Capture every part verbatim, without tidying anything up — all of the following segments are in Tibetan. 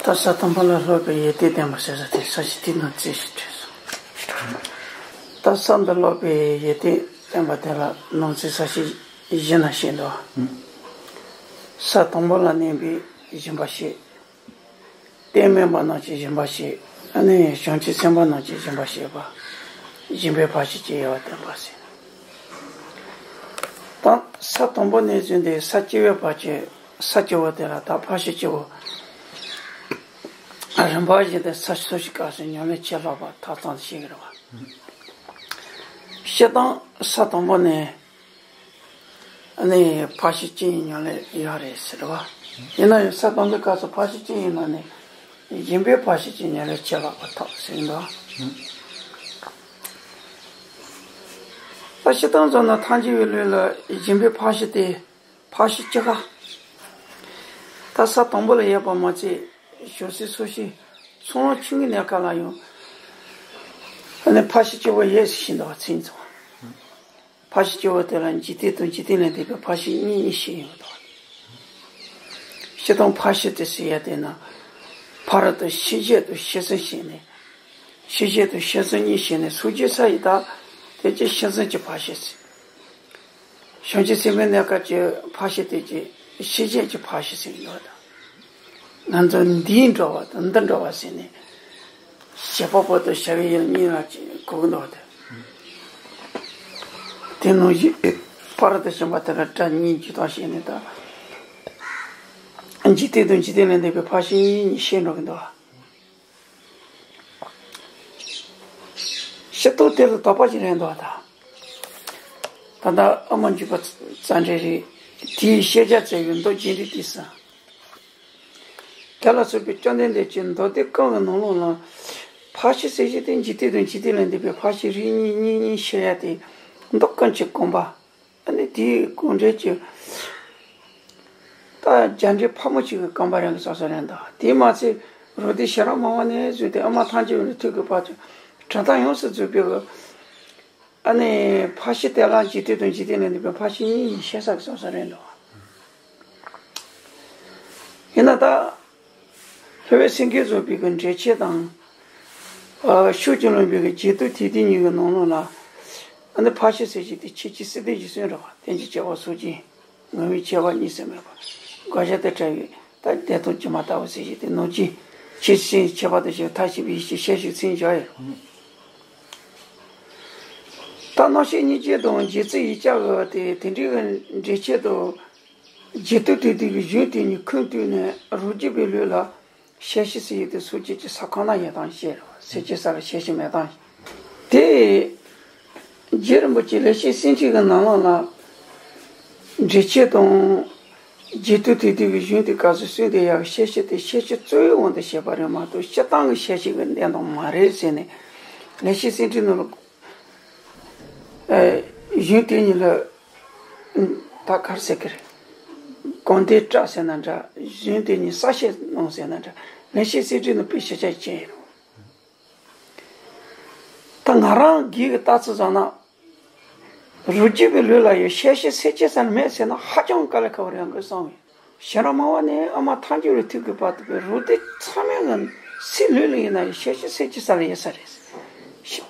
ད་ས་དང་པོ་ལ་སློབ་པའི་ཡོན་ཏན་བསྟན་པ་ཟེར་ས་དེ་ས་བཅད་དེའི་ནང་གསལ་ཞིག་བྲིས་སོང་། ད་ས་འདི་སློབ་པའི་ཡོན་ཏན་བསྟན་པ་དེ་ལ་ནང་གསེས་ས་བཅད་བཞི་ན་བཤད་འདུག། ས་དང་པོ་ལ་གནས་པའི་སྦྱིན་པ་བཤད། རྟེན་མེད་པ་རྣམས་ཀྱི་སྦྱིན་པ་བཤད། ཨ་ནི་བྱང་ཆུབ་སེམས་དཔའ་རྣམས་ཀྱི་སྦྱིན་པ་བཤད་པ། སྦྱིན་པའི་ཕར་ཕྱིན་གྱི་དབྱེ་བ་བསྟན་པ་ཟེར། ད་ས་དང་པོ་ནས་བཟུང་སྟེ་ས་བཅུ་པའི་བར་གྱི་ས་བཅུ་པོ་དེ་ལ་ད་ཕར་ཕྱིན་བཅུ་པོ། རིམ་པ་བཞིན་དུ་ས་སོ་སོའི་སྐབས་སུ་ཉམས་ལེན་བྱེད་ལྷག་པ་ཐག་ཚང་དུ་བཤད་ཀྱི་རེད་བ། སྤྱིར་བཏང་ས་དང་པོ་ནས་ནི་ཕར་ཕྱིན་བཅུ་ཡི་ཉམས་ལེན་ཡོད་རེད་ཟེར་བ། ཡིན་ན་ཡང་ས་དང་པོའི་སྐབས་སུ་ཕར་ཕྱིན་བཅུ་ཡི་ནང་ནས་སྦྱིན་པའི་ཕར་ཕྱིན་གྱི་ཉམས་ལེན་བྱེད་ལྷག་པ་ཐག་ཟིན་འདུག། ད་སྤྱིར་བཏང་བཟོ་ན་ཐམས་ཅད་པའི་ལུས་ལ་སྦྱིན་པའི་ཕར་ཕྱིན་ཏེ། ཕར་ཕྱིན་བཅུ་ཁ། ད་ས་དང་པོ་ལ་ཡོད་པ་མ་ཚད་བྱང་སེམས་སོ་སོའི་ཚོགས་ལ་ཆུང་ངུའི་གནས་སྐབས་ལ་ཡང་ཨ་ནི་ཕར་ཕྱིན་བཅུ་པོ་ཡོད་ཟེར་བཞིན་འདུག་བ། མཚན་ཉིད་ཚང་བ། ཕར་ཕྱིན་བཅུ་པོ་དེ་ལ་འཇིག་རྟེན་དང་འཇིག་རྟེན་ལས་འདས་པའི་ཕར་ཕྱིན་གཉིས་གཉིས་བཤད་ཡོད་འདུག། སྤྱིར་བཏང་ཕར་ཕྱིན་ཏེ་ཟེར་ཡ་དེ་ན། ཕ་རོལ་ཏུ་ཕྱིན་བྱེད་དང་ཕྱིར་བྱོན་བྱས་ནས། ཕྱིན་བྱེད་དང་ཕྱིར་བྱོན་གཉིས་བྱས་ནས་སངས་རྒྱས་ས་ཡི་ད། དེ་ཅི་ཕྱིར་བྱོན་གྱི་ཕར་ཕྱིན་ཟེར། བྱང་ཆུབ་སེམས་དཔའི་གནས་སྐབས་ཀྱི་ཕར་ཕྱིན་ཏེ་ཀྱི་ཕྱིན་བྱེད་ཀྱི་ཕར་ཕྱིན་ཟེར་གྱི་ཡོད་དང་། ང་ཚོ་འདིའི་འགྲོ་བ་དང་འདི་འགྲོ་བ་ཟེར་ནས། བྱེད་པ་པོ་དང་བྱ་བའི་ཡུལ་གཉིས་ལ་གོ་གི་འདུག་སྟེ། དེ་ནང་བཞིན་ཕ་རོལ་ཏུ་ཕྱིན་པ་དེ་ལ་སྒྲ་གཉིས་འཇུག་ལྡོག་བྱས་ནས་དང་། འཇིག་རྟེན་དང་འཇིག་རྟེན་ལས་འདས་པའི་ཕར་ཕྱིན་གཉིས་བཤད་འགྲོ་གི་འདུག། ཤེས་རྟོགས་དེ་ལ་དོགས་པ་ཞིག་རེད་འདུག་ད། ད་ལྟ་ཨ་མ་འཇུག་པ་རྩ་འགྲེལ་རེད། དེའི་ཤེས་བྱ་བཙལ་བའི་མདོ་རྒྱས་འབྲིང་དེ་ས། དེ་ལ་སོགས་པའི་བཅོམ་ལྡན་འདས་ཀྱི་མདོ་སྡེ་ཀུན་གྱི་ནང་ལོགས་ལ། ཕར་ཕྱིན་ཟེར་བྱེད་དེ་འཇིག་རྟེན་དང་འཇིག་རྟེན་ལས་འདས་པའི་ཕར་ཕྱིན་རིགས་གཉིས་གཉིས་གཉིས་བཤད་ཡ་དེ་མདོ་ཀུན་གྱི་དགོངས་པ། ཨ་ནི་དེའི་དགོངས་འགྲེལ་གྱི། ད་རྒྱ་འགྲེལ་ཕལ་མོ་ཆེ་གི་རྐང་པ་རང་གི་སོ་སོ་རེད་འདུག། དེས་མ་ཚད་རུ་སྡེ་ཤེས་རབ་སྨྲ་བ་ནས་བཟུང་སྟེ་ཨ་མ་ཐམས་ཅད་པའི་ཐུགས་ཀྱི་བར་དུ་གྲུབ་མཐའ་ཡོངས་སུ་རྫོགས་པའི་གི། ཨ་ནི་ཕར་ཕྱིན་དེ་ལ་འཇིག་རྟེན་དང་འཇིག་རྟེན་ལས་འདས་པའི་ཕར་ཕྱིན་གཉིས་བཤད་ས་གི་སོ་སོ་རེད་འདུག། ཡིན་ན་ད། ལྷོ་པའི་སེང་གེས་བཟོས་པའི་གི་འགྲེལ་ཆེན་དང་། ཨ། ཕྱོགས་ཀྱི་བློན་པོའི་གི་རྒྱན་དུ་དེ་དེ་གཉིས་ཀྱི་ནང་ལོགས་ལ། ཨ་ནི་ཕར་ཕྱིན་ཟེར་གྱི་དེ་ཆོས་ཀྱི་སྲིད་དོན་གྱི་སུན་རོ་བ་དེ་འཇིགས་བྱེད་པ་སོགས་ཀྱི་ངོ་བོའི་ཁྱད་པར་གཉིས་སུ་མེད་པ། དགག་བྱ་དང་བྲལ་བའི་ད་བདེ་སྟོང་སྒྱུ་མ་ལྟ་བུ་ཟེར་གྱི་དེ་ནང་བཞིན་ཆོས་ཀྱི་སེམས་ཁྱད་པར་དུ་ཞིག་མཐའ་ཞིག་པའི་ཡེ་ཤེས་ཤེས་བྱའི་མཚན་བཞག་ཡོད། ད་རྣམ་ཤེས་སྙིང་རྗེ་དང་རྗེ་བཙུན་ཡིག་བརྒྱ་གི་དེ་དེ་འདྲའི་གི་འགྲེལ་ཆེན་དུ། རྒྱན་དུ་དེ་དུས་ཀྱི་གཞུང་དེ་ཉིད་ཁུངས་གཏུགས་ནས་རང་རྒྱུད་པའི་ལུགས་ལ་ཤེས་བྱའི་སྲིད་ཡུལ་དེ་སངས་རྒྱས་ཀྱི་ས་ཁོ་ན་ཡིན་སྟངས་བཤད་རེད་བ། སེམས་ཅན་ས་ལ་ཤེས་བྱ་མེད་སྟངས། དེ་རྗེ་རིན་པོ་ཆེ་ལེགས་བཤད་སེང་ཁྲི་གི་ནང་ལོགས་ལ་འགྲེལ་ཆེན་དང་རྒྱན་དུ་དེ་དུས་ཀྱི་གཞུང་དེ་སྐབས་སུ་གསུངས་ཏེ་ཡང་ཤེས་བྱ་དེ་ཤེས་བྱ་རྩོལ་བའི་དབང་དུ་བྱས་པ་རེད་མ་གཏོགས་སྤྱིར་བཏང་གི་ཤེས་བྱ་གི་བདེན་དོན་མ་རེད་ཟེར་ནས་ལེགས་བཤད་སེང་ཁྲི་ནང་ལ། ཨེ། གཞུང་དེ་ཉིད་ལ། ད་ག་རེ་ཟེར་གི་རེད། དགོངས་དོན་བཀྲལ་ཟེར་ན་འདྲ། གཞུང་དེ་ཉིད་གསལ་བཤད་གནང་ཟེར་ན་འདྲ། ལེགས་བཤད་སེང་ཁྲི་ནང་དཔེ་ཞིབ་ཆ་ཅན་ཡིན་རུང་། ད་ང་རང་སྒེར་གྱི་ལྟ་ཚུལ་བཟང་ན། རང་རྒྱུད་པའི་ལུགས་ལ་ཡང་ཤེས་བྱ་སེམས་ཅན་ས་ལ་མེད་ཟེར་ན་ཧ་ཅང་དཀའ་ལས་ཁག་པོ་རེད་ཡང་དགོས་བསམ་ཡོད། ཤེས་རབ་སྨྲ་བ་ནས་ཨ་མ་ཐལ་འགྱུར་བའི་ཐུགས་ཀྱི་བར་དུ་པའི་རང་སྡེ་ཚང་མའི་ངང་སེམས་ལུས་ལ་ཡིན་ན་ཡང་ཤེས་བྱ་སེམས་ཅན་ས་ལ་ཡོད་ས་རེད།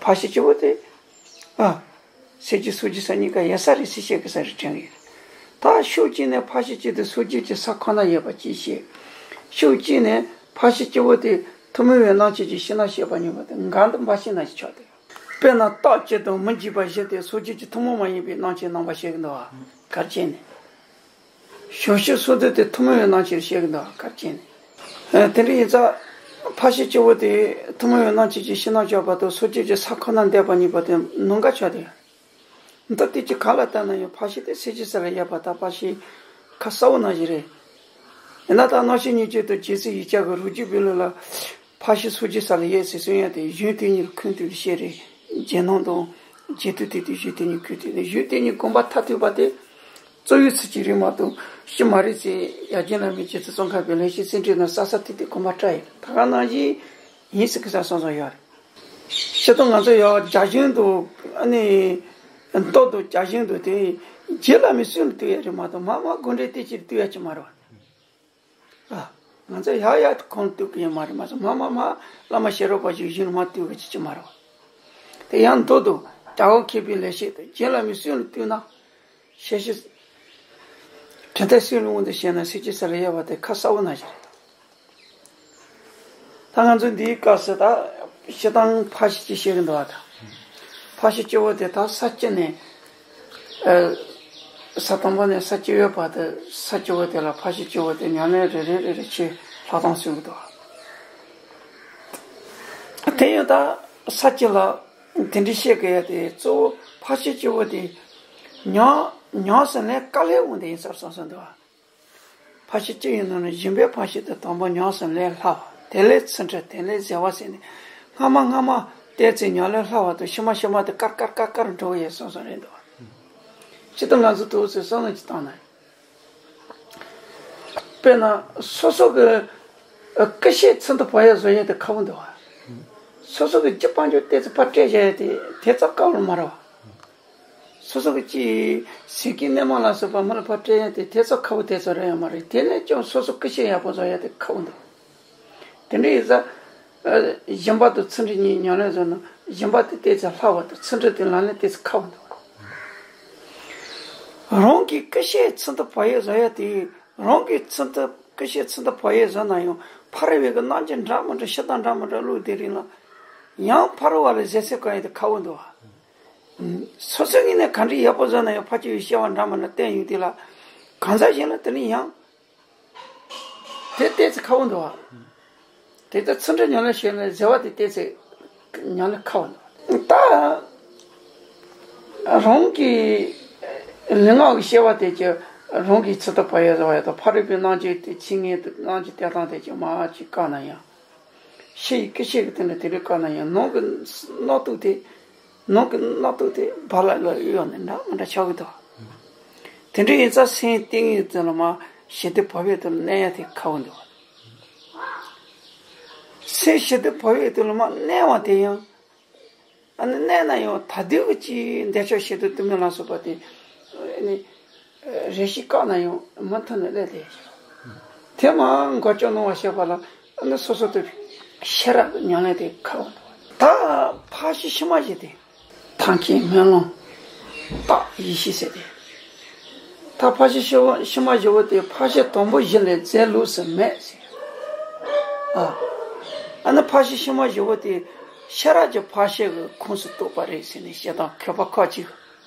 ཕར་ཕྱིན་བཅུ་པོ་དེ། ཨ། སེམས་ཅན་སངས་རྒྱས་ས་གཉིས་ཀ་ཡོད་ས་རེད་ཟེར་བཤད་དགོས་ས་རེད་དྲན་གི་ཡོད། ད་ཕྱོགས་གཅིག་ནས་ཕར་ཕྱིན་བཅུ་དེ་སངས་རྒྱས་ཀྱི་ས་ཁོ་ན་ཡོད་པ་གཅིག་བཤད། ཕྱོགས་གཅིག་ནས་ཕར་ཕྱིན་བཅུ་པོ་དེ་ཐུན་མོང་བའི་རྣམ་མཁྱེན་གྱི་ཕྱི་ནང་བཤད་པ་གཉིས་པོ་དེ་འགལ་ཟླ་འབའ་ཞིག་ནང་བཞིན་ཆགས་འདུག། དཔེར་ན་རྟག་གཅིག་དང་མི་འཇིག་པ་བཞི་སྟེ་སངས་རྒྱས་ཀྱི་ཐུན་མོང་མ་ཡིན་པའི་རྣམ་མཁྱེན་རྣམ་པ་བཤད་ཀྱི་འདུག་བ། གར་བྱས་ནས། བྱང་ཆུབ་སེམས་དོན་དེ་ཐུན་མོང་བའི་རྣམ་མཁྱེན་བཤད་ཀྱི་འདུག་བ། གར་བྱས་ནས། ཨ། དེ་འདྲ་ཡིན་ཙང་། ཕར་ཕྱིན་བཅུ་པོ་དེ་ཐུན་མོང་བའི་རྣམ་མཁྱེན་གྱི་ཕྱི་ནང་བཞག་པ་དང་སངས་རྒྱས་ཀྱི་ས་ཁོ་ན་འདས་པ་གཉིས་པོ་དེ་ནང་འགལ་ཆགས་འདུག། མདོ་སྡེ་གི་ག་ལ་ལྟ་ན་ཡང་ཕར་ཕྱིན་དེ་སེམས་ཅན་ས་ལ་ཡོད་པ་དང་ཕར་ཕྱིན་ཁ་གསལ་བོ་ནང་བཞིན་རེད། ཡིན་ན་ད་རྣམ་ཤེས་སྙིང་རྗེ་དང་རྗེ་བཙུན་ཡིག་བརྒྱ་གི་རང་རྒྱུད་པའི་ལུགས་ལ་ཕར་ཕྱིན་སངས་རྒྱས་ས་ལ་ཡོད་ཟེར་གསུང་ཡ་དེ་གཞུང་དེ་གཉིས་ལ་ཁུངས་གཏུགས་ནས་བཤད་རེད། རྗེས་གནང་དང་རྗེས་མཐུན་དེ་དུས་གཞུང་དེ་གཉིས་ཁུངས་གཏུགས་ནས་གཞུང་དེ་གཉིས་དགོངས་པ་མཐར་ཐུག་པ་དེ་རྩོད་ཡུལ་ཚུལ་གྱི་རེད་མ་གཏོགས་སྤྱི་མ་རེད་ཟེར་ཡར་རྒྱས་བླ་མའི་རྗེ་བཙུན་ཙོང་ཁ་པའི་ལེགས་བཤད་སེང་ཁྲི་ནང་གསལ་གསལ་ཐིག་ཐིག་དགོངས་པ་བཀྲལ་ཡོད། ད་ག་ནང་བཞིན་ཡིན་ཟེར་གི་ས་སོང་སོང་ཡོད་རེད། སྤྱིར་བཏང་ང་ཚོ་ཡང་རྒྱ་གཞུང་དུ་ཨ་ནི་མདོ་དང་རྒྱ་གཞུང་དུ་དེ་རྗེ་བླ་མའི་སྲོལ་ལ་ལྟོས་ཡ་རེད་མ་གཏོགས་མ་མ་དགོངས་འགྲེལ་དེ་ཅིག་ལྟོས་ཡ་ཅིག་མ་རེད་བ། ཨ། ང་ཚོ་ཡག་ཡག་ཏུ་ཁོང་ལ་གཏུག་གི་ཡོད་མ་རེད། མ་ཚོ་མ་མ་མ་བླ་མ་ཤེས་རབ་པ་ཞིག་གཞུང་ལ་མ་གཏུག་གི་ཅི་ཅི་མ་རེད་བ། དེ་ཡང་མདོ་དང་རྒྱལ་བ་མཁས་པའི་ལེགས་བཤད་དང་རྗེ་བླ་མའི་སྲོལ་ལ་གཏུག་ན། ཤེས་ཤེས། དྲན་རྟེན་སྲོལ་ལ་དབང་དུ་བྱས་ན་སྲིད་ཀྱི་ས་ལ་ཡལ་བ་དེ་ཁ་གསལ་པོ་ནང་བཞིན་རེད། ད་ང་ཚོ་འདིའི་སྐབས་སུ་ད་སྤྱིར་བཏང་ཕར་ཕྱིན་བཅུ་བཤད་ཀྱི་འདུག་བ། ད་ཕར་ཕྱིན་བཅུ་པོ་དེ་ད་ས་བཅུ་ནས། ཨ། ས་དང་པོ་ནས་ས་བཅུ་པའི་བར་དུ་ས་བཅུ་པོ་དེ་ལ་ཕར་ཕྱིན་བཅུ་པོ་དེ་ཉམས་ལེན་རེ་རེ་རེ་རེ་བྱས་ལྷག་སྟངས་གསུང་གི་འདུག་བ། དེ་ཡང་ད་ས་བཅུ་ལ་དེ་འདྲའི་བཤད་དགོས་ཡ་དེ་གཙོ་བོ་ཕར་ཕྱིན་བཅུ་པོ་དེ་ཉམས་ཉམས་སུ་ལེན་དཀའ་ལས་འོང་དེ་ཡིན་ས་རེད་བསམ་བསམ་འདུག་བ། ཕར་ཕྱིན་བཅུ་ཡི་ནང་ནས་སྦྱིན་པའི་ཕར་ཕྱིན་དེ་དང་པོ་ཉམས་སུ་ལེན་སླ་བ། དེ་ལས་ཚུལ་ཁྲིམས། དེ་ལས་བཟོད་པ་ཟེར་ནས་སྔ་མ་སྔ་མ་བལྟས་ཚེ་ཉམས་ལེན་སླ་བ་དང་ཕྱི་མ་ཕྱི་མ་དེ་དཀར་དཀར་དཀར་དཀར་འགྲོ་གི་ཡོད་བསམ་བསམ་རེད་འདུག་བ། སྤྱིར་བཏང་ང་ཚོ་ཏོག་ཙམ་བསམ་བློ་ཅིག་བཏང་ན། དཔེར་ན་སོ་སོ་གི་སྐུ་གཤེགས་ཚུན་དུ་བག་ཡོད་བཟོ་ཡ་དེ་ཁག་པོ་འདུག་བ། སོ་སོ་གི་རྒྱུ་དཔལ་འབྱོར་བལྟས་ཚེ་ཕར་སྤྲད་བཞག་ཡ་དེ་དེ་ཙམ་དཀའ་བ་མ་རེད་བ། སོ་སོ་གི་ཅིག་ཟས་ཀྱི་གནས་མལ་ལ་སོགས་པ་མི་ལ་ཕར་སྤྲད་ཡ་དེ་དེ་ཙམ་ཁག་པོ་དེ་ཙམ་རེད་ཡ་མ་རེད། དེ་ལས་ཀྱང་སོ་སོ་སྐུ་གཤེགས་ཡག་པོ་བཟོ་ཡ་དེ་ཁག་པོ་འདུག་དེ་འདྲ་ཡིན་ཙང་། ཨ། སྦྱིན་པ་དང་ཚུལ་ཁྲིམས་གཉིས་ཉམས་ལེན་བཟོ་ན་སྦྱིན་པ་དེ་ཏོག་ཙམ་སླ་བ་དང་ཚུལ་ཁྲིམས་དེ་ལག་ལེན་ཏོག་ཙམ་ཁག་པོ་འདུག་རང་གི་སྐུ་གཤེགས་ཚུན་དུ་བག་ཡོད་བཟོ་ཡ་དེ། རང་གི་ཚུན་དུ་སྐུ་གཤེགས་ཚུན་དུ་བག་ཡོད་བཟོ་ན་ཡང་ཕ་རོལ་པོ་གི་རྣམ་འགྱུར་འདྲ་མི་འདྲ་ཕྱི་ལྟ་འདྲ་མི་འདྲ་བློ་བདེ་རིང་ལ། ཡང་ཕ་རོལ་པོ་ལ་བཟོད་བསྲན་དགོས་ཡ་དེ་ཁག་པོ་འདུག་བ། སོ་སོ་ངོས་ནས་ག་འདྲའི་ཡག་པོ་བཟོ་ན་ཡང་ཕར་ཕྱོགས་ཀྱི་སྐྱེ་བ་འདྲ་མི་འདྲ་བསྟན་ཡོང་དུས་ལ། གང་ཟག་གཞན་ལ་དེ་ནི་ཡང་། དེ་ཏོག་ཙམ་ཁག་པོ་འདུག་བ། དེ་ལྟར་ཚུལ་ཁྲིམས་ཉམས་ལེན་བྱས་ནས་བཟོད་པ་དེ་ཏོག་ཙམ་ཉམས་ལེན་ཁག་པོ་འདུག་ད་རང་གི་ལུས་ངག་གི་སྐྱེ་བ་དེ་ཀྱང་རང་གི་ཚུལ་དུ་བག་ཡོད་བཟོ་བ་ཡོད་དོ། ཕ་རོལ་པོའི་རྣམ་འགྱུར་དེ་ཕྱི་ངོས་དུ་རྣམ་འགྱུར་སྟོན་སྟངས་དེ་ཀྱང་མར་ཅིག་བཀག་ན་ཡང་། ཕྱི་ཡི་སྐུ་གཤེགས་ཀྱི་སྟེང་ལ་དེ་འདྲ་བཀག་ན་ཡང་ནང་གི་རྣམ་རྟོག་དེ། ནང་གི་རྣམ་རྟོག་དེ་བག་ལ་ལ་གཡོ་ནས་འདྲ་མི་འདྲ་ཆགས་ཀྱི་འདུག་དེ་འདྲ་ཡིན་ཙང་སེམས་ཏིང་ངེ་འཛིན་ལ་མར་ཞི་བདེ་བག་ཡོད་དུ་གནས་ཡ་དེ་ཁག་པོ་འདུག་སེམས་ཞི་བདེ་བག་ཡོད་དུ་ལ་མར་གནས་པ་དེ་ཡང་། ཨ་ནི་གནས་ན་ཡང་ད་དུས་ཀྱི་འདས་ཆགས་ཞེ་སྡང་གཏི་མུག་ལ་སོགས་པ་དེ། ཨ་ནི། རེ་ཞིག་བཀག་ན་ཡང་མུ་མཐུད་ནས་སླེབས་བསྡད་ཡོད། དེ་མར་འགོག་བཅོས་གནང་བ་བྱེད་པ་ལ་ཨ་ནི་སོ་སོ་དེ་ཤེས་རབ་ཉམས་ལེན་དེ་ཁག་པོ་འདུག་ད་ཕར་ཕྱིན་ཕྱི་མ་བཞི་དེ། ཐབས་མཁས་སྨོན་ལམ། རྟགས་ཡེ་ཤེས་ཟེར་ཏེ། ད་ཕར་ཕྱིན་ཕྱི་མ་བཞི་པོ་དེ་ཕར་ཕྱིན་དང་པོ་བཞི་ལས་རྫས་ལོགས་སུ་མེད་ཟེར། ཨ། ཨ་ནི་ཕར་ཕྱིན་ཕྱི་མ་བཞི་པོ་དེ་ཤེས་རབ་ཀྱི་ཕར་ཕྱིན་གྱི་ཁོངས་སུ་གཏོགས་པ་རེད་ཟེར་ནས་བཤད་སྟངས་མཁས་པ་ཁ་ཅིག་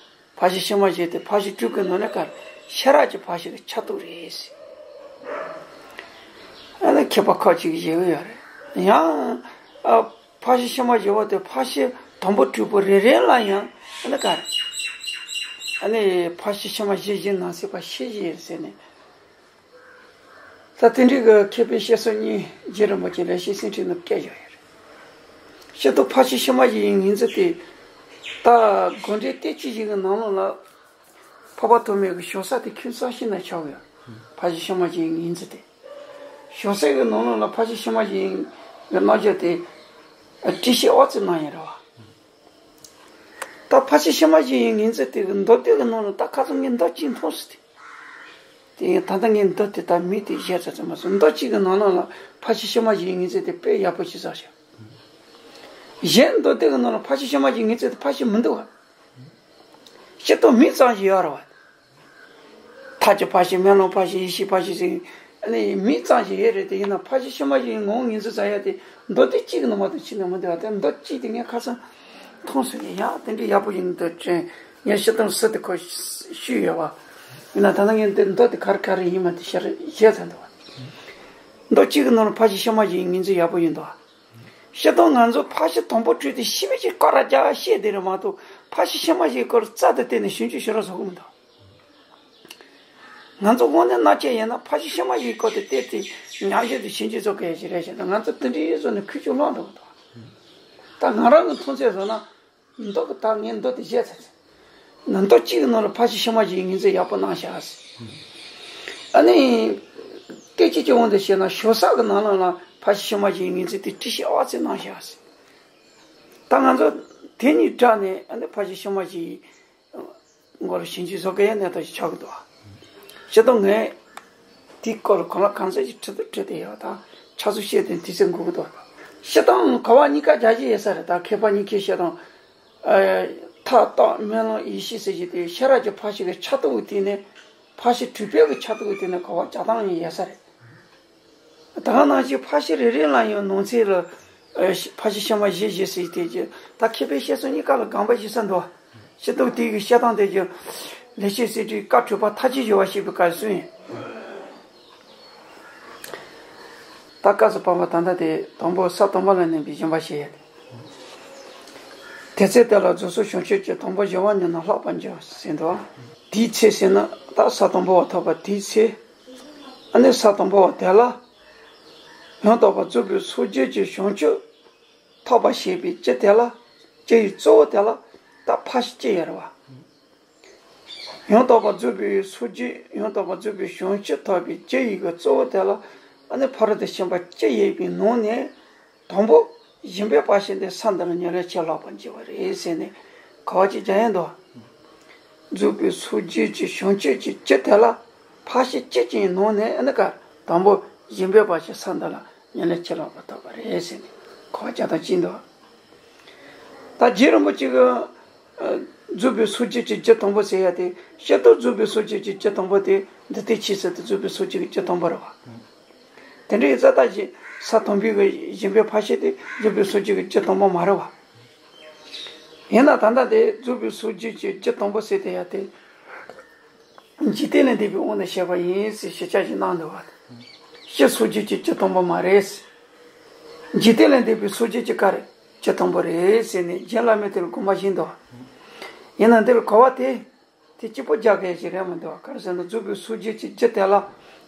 ཕར་ཕྱིན་ཕྱི་མ་བཞི་དེ་ཕར་ཕྱིན་དྲུག་གི་ནང་ནས་ག་རེ་ཤེས་རབ་ཀྱི་ཕར་ཕྱིན་གྱི་ཆ་གཏོགས་རེད་ཟེར། ཨ་ནི་མཁས་པ་ཁ་ཅིག་བཞེད་ཀྱི་ཡོད་རེད། ཡང་། ཨ། ཕར་ཕྱིན་ཕྱི་མ་བཞི་པོ་དེ་ཕར་ཕྱིན་དང་པོ་དྲུག་པོ་རེ་རེ་ལ་ཡང་ཨ་ནི་ག་རེ། ཨ་ནི་ཕར་ཕྱིན་ཕྱི་མ་བཞི་བཞི་ནང་གསེས་པ་ཕྱེད་བཞི་ཟེར་ནས། ད་དེ་འདྲའི་གི་མཁས་པའི་བཤད་སྲོལ་གཉིས་རྗེ་རིན་པོ་ཆེ་ལེགས་བཤད་སེང་ཁྲི་ནང་བཀལ་བཞག་ཡོད་རེད། སྤྱིར་བཏང་ཕར་ཕྱིན་ཕྱི་མ་བཞི་ཡི་ངོས་འཛིན་དེ། ད་དགོངས་འགྲེལ་ཏོག་ཙམ་ཞིག་གི་ནང་ལོགས་ལ། འཕགས་པ་ཐོགས་མེད་ཀྱི་ཞོ་ས་དེ་ཁྱོན་ས་ཤིང་ན་ཆགས་ཡོད། ཕར་ཕྱིན་ཕྱི་མ་བཞི་ཡི་ངོས་འཛིན་དེ། ཞོ་སའི་གི་ནང་ལོགས་ལ་ཕར་ཕྱིན་ཕྱི་མ་བཞི་ཡི་རྣམ་འགྱུར་དེ། བཀྲ་ཤིས་དབང་བཙན་གནང་ཡོད་རེད་བ། ད་ཕར་ཕྱིན་ཕྱི་མ་བཞི་ཡི་ངོས་འཛིན་དེ་གི་མདོ་སྡེ་གི་ནང་ལ་ད་ཁ་སང་ངས་མདོ་གཅིག་མཐོང་སོང་སྟེ། དེ་ཡང་ད་ལྟ་ངས་མདོ་དེ་ད་མི་དེ་བཤད་ཚར་ཚར་མ་སོང་། མདོ་གཅིག་གི་ནང་ལོགས་ལ་ཕར་ཕྱིན་ཕྱི་མ་བཞི་ཡི་ངོས་འཛིན་དེ་དཔེ་ཡག་པོ་ཞིག་བཞག་ཤག་གཞན་མདོ་སྡེ་གི་ནང་ལ་ཕར་ཕྱིན་ཕྱི་མ་བཞི་ཡི་ངོས་འཛིན་དེ་ཕར་ཕྱིན་མི་འདུག་ག་སྤྱིར་བཏང་མིང་ཙམ་ཞིག་ཡོད་རེད་བ། ཐབས་ཀྱི་ཕར་ཕྱིན། སྨོན་ལམ་ཕར་ཕྱིན། ཡེ་ཤེས་ཕར་ཕྱིན་ཟེར། ཨ་ནི་མིང་ཙམ་ཞིག་ཡོད་རེད། དེ་ཡིན་ན་ཕར་ཕྱིན་ཕྱི་མ་བཞི་ཡི་ངོ་བོ་ངོས་འཛིན་བྱ་ཡ་དེ་མདོ་སྡེ་གཅིག་གི་ནང་མ་གཏོགས་ཕྱིན་ནས་མི་འདུག་བ། དེ་མདོ་གཅིག་དེ་ངས་ཁ་སང་མཐོང་སོང་། ངས་ཡང་དེ་འདྲའི་ཡག་པོ་ཡིན་འདུག་དྲན། ངས་སྤྱིར་བཏང་སུ་དེ་ཁོ་ཞུས་ཡོད་བ། ཡིན་ན་ད་ལྟ་ངས་འདི་མདོ་དེ་ག་རེ་ག་རེ་ཡིན་མིན་དེ་ཤེས་ཤེས་ཚར་འདུག་བ། མདོ་གཅིག་གི་ནང་ལ་ཕར་ཕྱིན་ཕྱི་མ་བཞི་ཡི་ངོས་འཛིན་ཡག་པོ་ཡིན་འདུག་བ། སྤྱིར་བཏང་ང་ཚོ་ཕར་ཕྱིན་དང་པོ་དྲུག་དེ་ཤེས་པའི་ཆེད་སྐོར་ར་རྒྱག་བཤད་དེ་རེད་མ་གཏོགས། ཕར་ཕྱིན་ཕྱི་མ་བཞིའི་སྐོར་རྩལ་དུ་བཏོན་ནས་ཞིབ་འཇུག་ཞུ་རོགས་བཟོ་གི་མི་འདུག་ང་ཚོ་དངོས་གནས་རྣམ་དཔྱོད་ཡིན་ན་ཕར་ཕྱིན་ཕྱི་མ་བཞིའི་སྐོར་དེ་བལྟས་ཏེ་ཉམས་ཞིབ་དང་ཞིབ་འཇུག་བཟོ་དགོས་ཡ་ཞིག་རེད་ཤག་ད་ང་ཚོ་དེ་འདྲའི་བཟོ་ནས་ཁུལ་ཆུ་བླངས་འགྲོ་གི་འདུག་ད་ང་རང་གི་མཐོང་ཚད་བཟོ་ན། མདོ་གི་ད་ངས་མདོ་དེ་བཤད་ཚར་ཚར། ན་མདོ་གཅིག་གི་ནང་ལ་ཕར་ཕྱིན་ཕྱི་མ་བཞིའི་ངོས་འཛིན་ཡག་པོ་གནང་ཤག་ཟེར། ཨ་ནི། སྐད་ཅིག་གི་དབང་དུ་བྱས་ན་ཞོ་སའི་ནང་ལོགས་ལ་ཕར་ཕྱིན་ཕྱི་མ་བཞིའི་ངོས་འཛིན་དེ་བཀྲ་ཤིས་དབང་བཙན་གནང་ཤག་ཟེར། ད་ང་ཚོ་དེ་གཉིས་སྦྲགས་ནས་ཨ་ནི་ཕར་ཕྱིན་ཕྱི་མ་བཞིའི་སྐོར་ཞིབ་འཇུག་བཟོ་དགོས་ཡ་གནས་སྟངས་ཤིག་ཆགས་ཀྱི་འདུག་བ། སྤྱིར་བཏང་ངས་ དེའི་སྐོར་ལ་གང་ལ་གང་འཚམ་ཞིག་ཁྲིད་དུ་ཁྲིད་དེ་ཡོད་ད། ཕྱག་ཚོད་བཤད་དེ་དུས་ཚོད་འགོར་གི་འདུག། བཤད་སྟངས་ག་བ་གཉིས་ཀ་རྒྱ་ཆེ་ཡོད་ས་རེད། ད་མཁས་པ་གཉིས་ཀའི་བཤད་སྟངས། ཨ། ཐབས་རྟགས་སྨོན་ལམ་ཡེ་ཤེས་ཟེར་གྱི་དེ་ཤེས་རབ་ཀྱི་ཕར་ཕྱིན་གྱི་ཆ་སྟོགས་ཀྱི་སྟེང་ནས། ཕར་ཕྱིན་གྲུབ་པའི་གི་ཆ་སྟོགས་ཀྱི་སྟེང་ནས་ག་བ་རྒྱག་སྟངས་ཡང་ཡོད་ས་རེད། ད་ག་ནང་བཞིན་ཕར་ཕྱིན་རེ་རེ་ལ་ཡང་ནང་གསེས་ལ། ཨ། ཕར་ཕྱིན་ཕྱི་མ་བཞི་བཞི་ཟེར་དེ་གྱི་ད་མཁས་པའི་བཤད་སྲོལ་གཉིས་ཀ་ལ་དགོངས་པ་བཞེས་ས་འདུག། སྤྱིར་བཏང་དེ་གི་བཤད་སྟངས་དེ་གྱི་ལེགས་བཤད་གསེར་ཁྲིའི་བཀའ་འཁྲོལ་པ་མཐའ་དཔྱོད་སྦྱོར་བ་ཞེས་པའི་སྐབས་སུ་ཡིན། ད་སྐབས་སུ་བབ་པ་ད་ལྟ་དེ་དང་པོ་ས་དང་པོ་ལ་གནས་པའི་སྦྱིན་པ་བྱེད་ཡ་དེ། དེ་ཚེ་དེ་ལ་རྫོགས་སོ་བྱང་ཆུབ་ཀྱི། དང་པོ་བྱིན་པ་ཉིད་ནི་ལྷག་པར་འགྱུར་ཟེར་འདུག། དེའི་ཚེ་ཟེར་ན་ད་ས་དང་པོ་བ་ཐོབ་པ་དེའི་ཚེ། ཨ་ནི་ས་དང་པོ་བ་དེ་ལ། ཡང་དག་པར་རྫོགས་པའི་སངས་རྒྱས་ཀྱི་བྱང་ཆུབ་ཐོབ་པ་ཞེས་པའི་སྤྱི་དེ་ལ། སྤྱི་ཡི་གཙོ་བོ་དེ་ལ་ད་ཕར་ཕྱིན་སྤྱི་ཡོད་རེད་བ། ཡང་དག་པར་རྫོགས་པའི་སངས་རྒྱས། ཡང་དག་པར་རྫོགས་པའི་བྱང་ཆུབ་ཐོབ་པའི་སྤྱི་ཡི་གི་གཙོ་བོ་དེ་ལ། ཨ་ནི་ཕ་རོལ་ཏུ་ཕྱིན་པ་སྤྱི་ཡོད་པའི་ནང་ནས། དང་པོ་སྦྱིན་པའི་བར་ཆད་དེ་ས་འདི་ལ་ཉེར་ལེན་ཕྱིར་ལྷག་པར་འགྱུར་བ་རེད་ཟེར་ནས་ག་བ་ཅིག་སྦྱར་ཡ་འདུག། རྫོགས་པའི་སངས་རྒྱས་ཀྱི་བྱང་ཆུབ་ཀྱི་སྤྱི་དེ་ལ། ཕར་ཕྱིན་སྤྱི་ཅན་ནང་ནས་ཨ་ནི་ཀ་དང་པོ་སྦྱིན་པའི་བར་ཆད་ས་འདི་ལ་ཉེར་ལེན་ཕྱིར་ལྷག་པར་ཐོབ་པ་རེད་ཟེར་ནས་ག་བ་སྦྱར་སྟངས་གཅིག་འདུག། ད་རྗེ་རིན་པོ་ཆེ་གི། ཨ། རྫོགས་པའི་སངས་རྒྱས་ཀྱི་སྤྱི་དང་པོ་ཟེར་ཡ་དེ། སྤྱིར་བཏང་རྫོགས་པའི་སངས་རྒྱས་ཀྱི་སྤྱི་དང་པོ་དེ་འདི་ལྟའི་ཆོས་ཟེར་ཏེ། རྫོགས་པའི་སངས་རྒྱས་ཀྱི་སྤྱི་དང་པོ་རེད་བ། དེ་འདྲ་ཡིན་ཙང་ད་ཅི་ས་དང་པོའི་གི་སྦྱིན་པའི་བར་ཆད་དེ་རྫོགས་པའི་སངས་རྒྱས་ཀྱི་སྤྱི་དང་པོ་མ་རེད་བ། ཡིན་ན་ད་ལྟ་དེ་རྫོགས་པའི་སངས་རྒྱས་ཀྱི་སྤྱི་དང་པོ་ཟེར་དེ་ཡ་དེ། འཇིག་རྟེན་ལས་འདས་པའི་དབང་དུ་བྱས་པ་ཡིན་ཟེར་ཞིབ་ཆ་ཞིག་གནང་འདུག་བ། སྤྱིར་སངས་རྒྱས་ཀྱི་སྤྱི་དང་པོ་མ་རེད། འཇིག་རྟེན་ལས་འདས་པའི་སངས་རྒྱས་ཀྱི་ག་རེ་སྤྱི་དང་པོ་རེད་ཟེར་ནས་རྗེ་བླ་མས་དེ་ལ་དགོངས་པ་བཞེས་འདུག། ཡིན་ན་འདིར་ག་བ་དེ། དེ་གཅིག་པོ་རྒྱག་མཁན་ཞིག་རེད་མི་འདུག། ག་རེ་ཟེར་ན་རྫོགས་པའི་སངས་རྒྱས་ཀྱི་སྤྱི་དེ་ལ་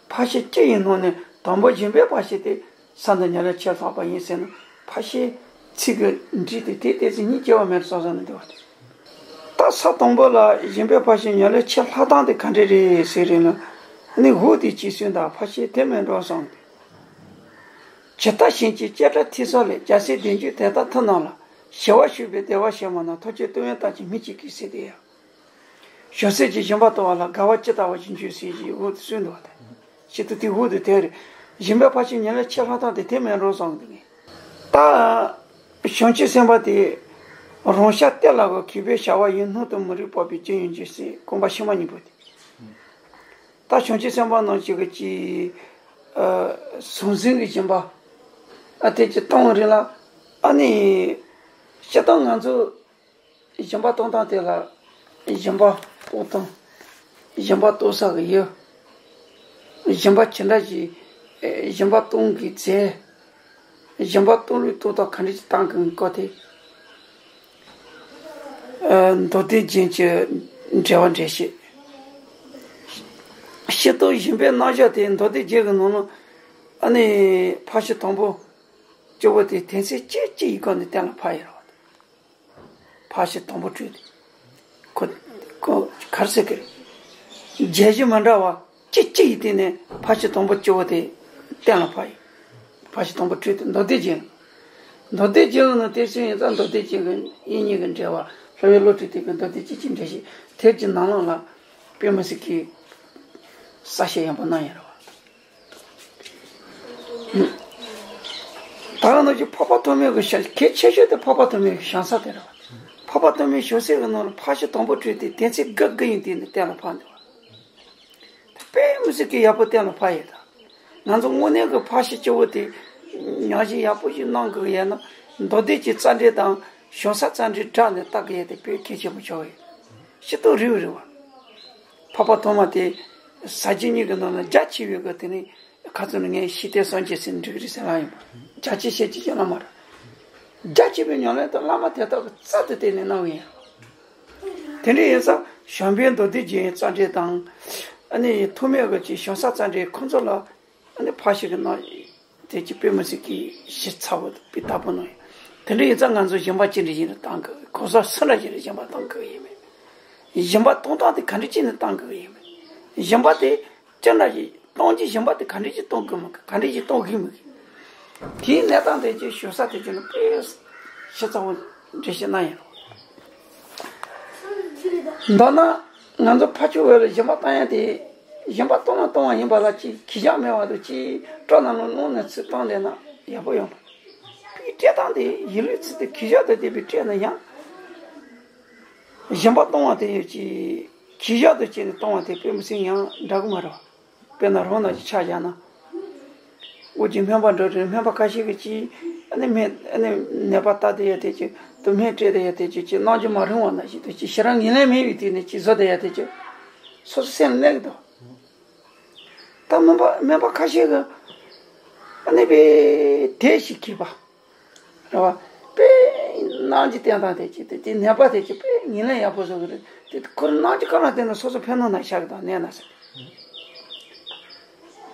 ཕར་ཕྱིན་སྤྱི་ཡི་ནང་ནས་དང་པོ་སྦྱིན་པའི་བར་ཆད་དེ་ས་འདི་ཉེར་ལེན་ཕྱིར་ལྷག་པ་ཡིན་ཟེར་ན། ཕར་ཕྱིན་ཚིག་གི་འགྲིག་སྟེ་དེ་ཏོག་ཙམ་གཉིས་སྐྱེ་བ་མེད་བསམ་བསམ་ནས་འདུག་བ། ད་ས་དང་པོ་ལ་སྦྱིན་པའི་བར་ཆད་ཉེར་ལེན་ཕྱིར་ལྷག་སྟངས་དེ་ག་འདྲ་རེད་ཟེར་རེད་ན། ནི་འོ་དེ་ཅི་གསུངས་དང་། ཕར་ཕྱིན་དེ་མིན་འགྲོ་གསུངས་ཏེ། ཇི་ལྟར་གཞན་གྱི་སྐྱེ་འགྲོ་ཐེ་ཚོམ་ལས། རྒྱལ་སྲས་བདེན་བརྗོད་དེ་ལྟར་ཐུབ་རྣམས་ལ། ཞི་བར་ཞུགས་པའི་བདེ་བ་ཞིག་མ་གནང་། ཐུགས་རྗེས་ལྟོས་ཡོན་ཏན་གྱིས་མི་གཅིག་གིས་ཟེར་དེ་ཡང་། བྱང་སེམས་ཀྱི་སྦྱིན་པ་གཏོང་བ་ལ་དགའ་བ་ཇི་ལྟ་བ་བཞིན་བྱོས་ཟེར་ཞེས་འོ་དེ་གསུངས་འདུག་བ་དེ། ཇི་ལྟར་དེ་འོ་དེ་དེ་རེད། སྦྱིན་པའི་བར་ཆད་ཉེར་ལེན་ཕྱིར་ལྷག་སྟངས་དེ་དེ་མིན་འགྲོ་གསུངས་འདུག་ངས། ད་བྱང་ཆུབ་སེམས་དཔའ་དེ་རང་ཤ་གཏད་ལ་གོ་གུས་པས་བྱ་བ་ཡིན། སྣང་དང་མི་རིགས་སྤོབས་པའི་སྤྱོད་ཡུལ་གྱིས་ཟེར། རྐང་པ་ཕྱི་མ་གཉིས་པོ་དེ། ད་བྱང་ཆུབ་སེམས་དཔའ་རྣམས་ཀྱི་གི་ཅིག། ཨ། ཟང་ཟིང་གི་སྦྱིན་པ། ཨ། དེ་ཅིག་གཏོང་རེད་ལ། ཨ་ནི་སྤྱིར་བཏང་ང་ཚོ་སྦྱིན་པ་གཏོང་སྟངས་དེ་ལ། སྦྱིན་པ་གཏོང་སྟངས། སྦྱིན་པ་གཏོང་ས་གི་ཡུལ། སྦྱིན་པ་ཇི་འདྲ་ཞིག། ཨ། སྦྱིན་པ་གཏོང་གི་རྫས། སྦྱིན་པ་གཏོང་ལུགས་གཏོང་སྟངས་ག་འདྲ་ཞིག་གཏོང་དགོས་སྐོར་དེ། ཨ། མདོ་སྡེ་རྒྱན་གྱི་འགྲེལ་པ་འགྲེལ་བཤད། སྤྱིར་བཏང་སྦྱིན་པའི་རྣམ་གཞག་དེ་མདོ་སྡེ་རྒྱན་གྱི་ནང་ལ། ཨ་ནི་ཕར་ཕྱིན་དང་པོ་སྤྱི་བོ་དེ་དོན་ཚན་གཅིག་གཅིག་ཡི་སྒོ་ནས་གཏན་ལ་ཕབ་ཡོད་རེད་བ། ཕར་ཕྱིན་དང་པོ་སྤྲོས་ཏེ། ཁོ་ཁོ་ག་རེ་ཟེར་གི་རེད། རྒྱན་གཞི་མི་འདྲ་བ་གཅིག་གཅིག་ཡི་སྟེང་ནས་ཕར་ཕྱིན་དང་པོ་སྤྱི་བོ་དེ་གཏན་ལ་ཕབ་ཡོད། ཕར་ཕྱིན་དང་པོ་སྤྲོས་ཏེ་མདོ་སྡེ་རྒྱན། མདོ་སྡེ་རྒྱན་ནང་དེ་ཚོ་ཡིན་ཙང་མདོ་སྡེ་རྒྱན་གྱི་དབྱིག་གཉེན་གྱི་འགྲེལ་པ། ལྷོ་པའི་བློ་གྲོས་དེ་གི་མདོ་སྡེ་རྒྱན་གྱི་འགྲེལ་བཤད་དེབ་ཀྱི་ནང་ལོགས་ལ་དཔེ་མི་སྲིད་ཀྱི་གསལ་བཤད་ཡག་པོ་གནང་ཡོད་རེད་བ། ད་ག་ནང་བཞིན་འཕགས་པ་ཐོགས་མེད་ཀྱི་ཞིང་། གལ་ཆེ་ཤོས་དེ་འཕགས་པ་ཐོགས་མེད་ཀྱི་ཞིང་ས་དེ་རེད་བ། འཕགས་པ་ཐོགས་མེད་ཞིང་སའི་གི་ནང་ལ་ཕར་ཕྱིན་དང་པོ་སྤྲོས་ཏེ་དོན་ཚན་དགུ་དགུ་ཡི་སྟེང་ནས་གཏན་ལ་ཕབ་འདུག་བ། དཔེ་མི་སྲིད་ཀྱི་ཡག་པོ་གཏན་ལ་ཕབ་ཡོད་ད། ང་ཚོ་དངོས་གནས་ཀྱི་ཕར་ཕྱིན་སྤྱི་བོ་དེ་ཉམས་ཞིབ་ཡག་པོ་ཞིག་གནང་དགོས་ཡོད་ན། མདོ་སྡེ་གྱི་རྩ་འགྲེལ་དང་ཞིང་ས་རྩ་འགྲེལ་སྦྲགས་ནས་ལྟ་དགོས་ཡོད་དེ་དཔེ་གལ་ཆེན་པོ་ཆགས་ཡོད། སྤྱིར་བཏང་རེད་རེད་བ། འཕགས་པ་ཐོགས་མེད་དེ་ཟབ་རྒྱས་གཉིས་ཀྱི་ནང་ན་རྒྱ་ཆེ་བའི་གི་དེ་ནི་ཁ་ཚོན་ནི་ངས་ཤེས་ལྡན་སངས་རྒྱས་ཟེར་འགྲིག་རེད་ཟེར་ལབ་ཡིན་པ། རྒྱ་ཆེ་ཤེས་ཀྱི་ཡོད་ལ་མ་རེད། རྒྱ་ཆེ་བའི་ཉམས་ལེན་དེ་བླ་མ་དེ་དག་གི་རྩལ་དུ་བརྟེན་ནས་གནང་བ་ཡིན། དེ་འདྲ་ཡིན་ཙང་བྱམས་པའི་མདོ་སྡེ་རྒྱན་རྩ་འགྲེལ་དང་། ཨ་ནི་ཐོགས་མེད་ཀྱི་ཅིག་ཞིང་ས་རྩ་འགྲེལ་ཁོང་ཚོ་ལ། ཨ་ནི་ཕར་ཕྱིན་གྱི་ནང་དེ་ཅིག་དཔེ་མི་སྲིད་ཀྱི་ཞིབ་ཚགས་པོ་དཔེ་དག་པོ་གནང་ཡོད། དེ་འདྲ་ཡིན་ཙང་ང་ཚོ་སྦྱིན་པ་ཅི་འདྲ་ཞིག་ལ་གཏང་དགོས། གང་ཟག་སུ་འདྲ་ཞིག་ལ་སྦྱིན་པ་གཏང་དགོས་ཡིན་མིན། སྦྱིན་པ་གཏོང་སྟངས་དེ་ག་འདྲ་ཅིག་ནས་གཏང་དགོས་ཡིན་མིན། སྦྱིན་པ་དེ་ཅི་འདྲ་ཞིག་གཏོང་རྒྱུ། སྦྱིན་པ་དེ་ག་འདྲ་ཞིག་གཏོང་དགོས་མི་དགོས། ག་འདྲ་ཞིག་གཏོང་དགོས་མི་དགོས། དེའི་གནས་སྟངས་དེ་ཅིག་ཞུ་ས་དེ་ཅིག་ནི་དཔེ་ཞིབ་ཚགས་པོ་འགྲེལ་བཤད་གནང་ཡོད། མདོར་ན་ང་ཚོ་ཕར་ཕྱོགས་བོད་ལ་སྦྱིན་པ་གཏང་ཡ་དེ། གཞན་པ་གཏོང་བ་གཏོང་བ་ཡིན་པ་ལ་ཅིག་གི་བཞག་མེད་བ་དང་ཅིག་སྐྲ་ནང་ལ་སྣུམ་ནས་ཚུར་བཏང་བསྡད་ན་ཡག་པོ་ཡོང་པ། དཔེ་སྤྲད་སྟངས་དེ་ཡིད་ལུས་ཚུལ་དེ་གི་བཞག་ཏུ་བསྡད་པའི་སྤྲད་ན་ཡང་། གཞན་པ་གཏོང་བ་དེ་ཡོད་ཀྱི་གི་བཞག་ཏུ་བྱས་ནས་གཏོང་བ་དེ་དཔེ་མི་སྲིད་ཡང་འདྲ་གི་མ་རེད་བ། དཔེར་ན་རང་ནང་བཞིན་ཆ་བཞག་ན། དབུགས་ཀྱི་སྨན་པ་འགྲོ་རེད། སྨན་པ་ཁ་ཤས་ཀྱིས་ཅིག་ཨ་ནི་སྨན་ཨ་ནི་ནད་པ་ལྟ་དེ་ཡ་དེ་ཅིག་དུ་སྨན་སྤྲད་དེ་ཡ་དེ་ཅིག་ཅིག་གནང་རྒྱུ་མ་རིང་བ་ནང་བཞིན་དུ་ཅིག་ཞེ་དྲག་ངེས་ལེན་མེད་པའི་དུས་ནས་ཅིག་བཟོ་དེ་ཡ་དེ་ཅིག་སོ་སོ་སེམས་གནས་ཀྱི་འདུག་ད་སྨན་པ་སྨན་པ་ཁ་ཤས་ཀྱིས་ཨ་ནི་པའི་དེ་ཞིག་གིས་པ། རེད་བ། དཔེ་གནང་རྒྱུ་བསྟན་སྟངས་དེ་ཅིག་དེ་དེ་ནད་པ་དེ་ཅིག་དཔེ་ངེས་ལེན་ཡག་པོ་བཟོ་གི་རེད། དེ་ཁོ་རང་གནང་རྒྱུ་ག་རང་བསྟན་ན་སོ་སོ་ཕན་ནོ་ན་ཤག་གི་དང་གནས་ན་ཟེར།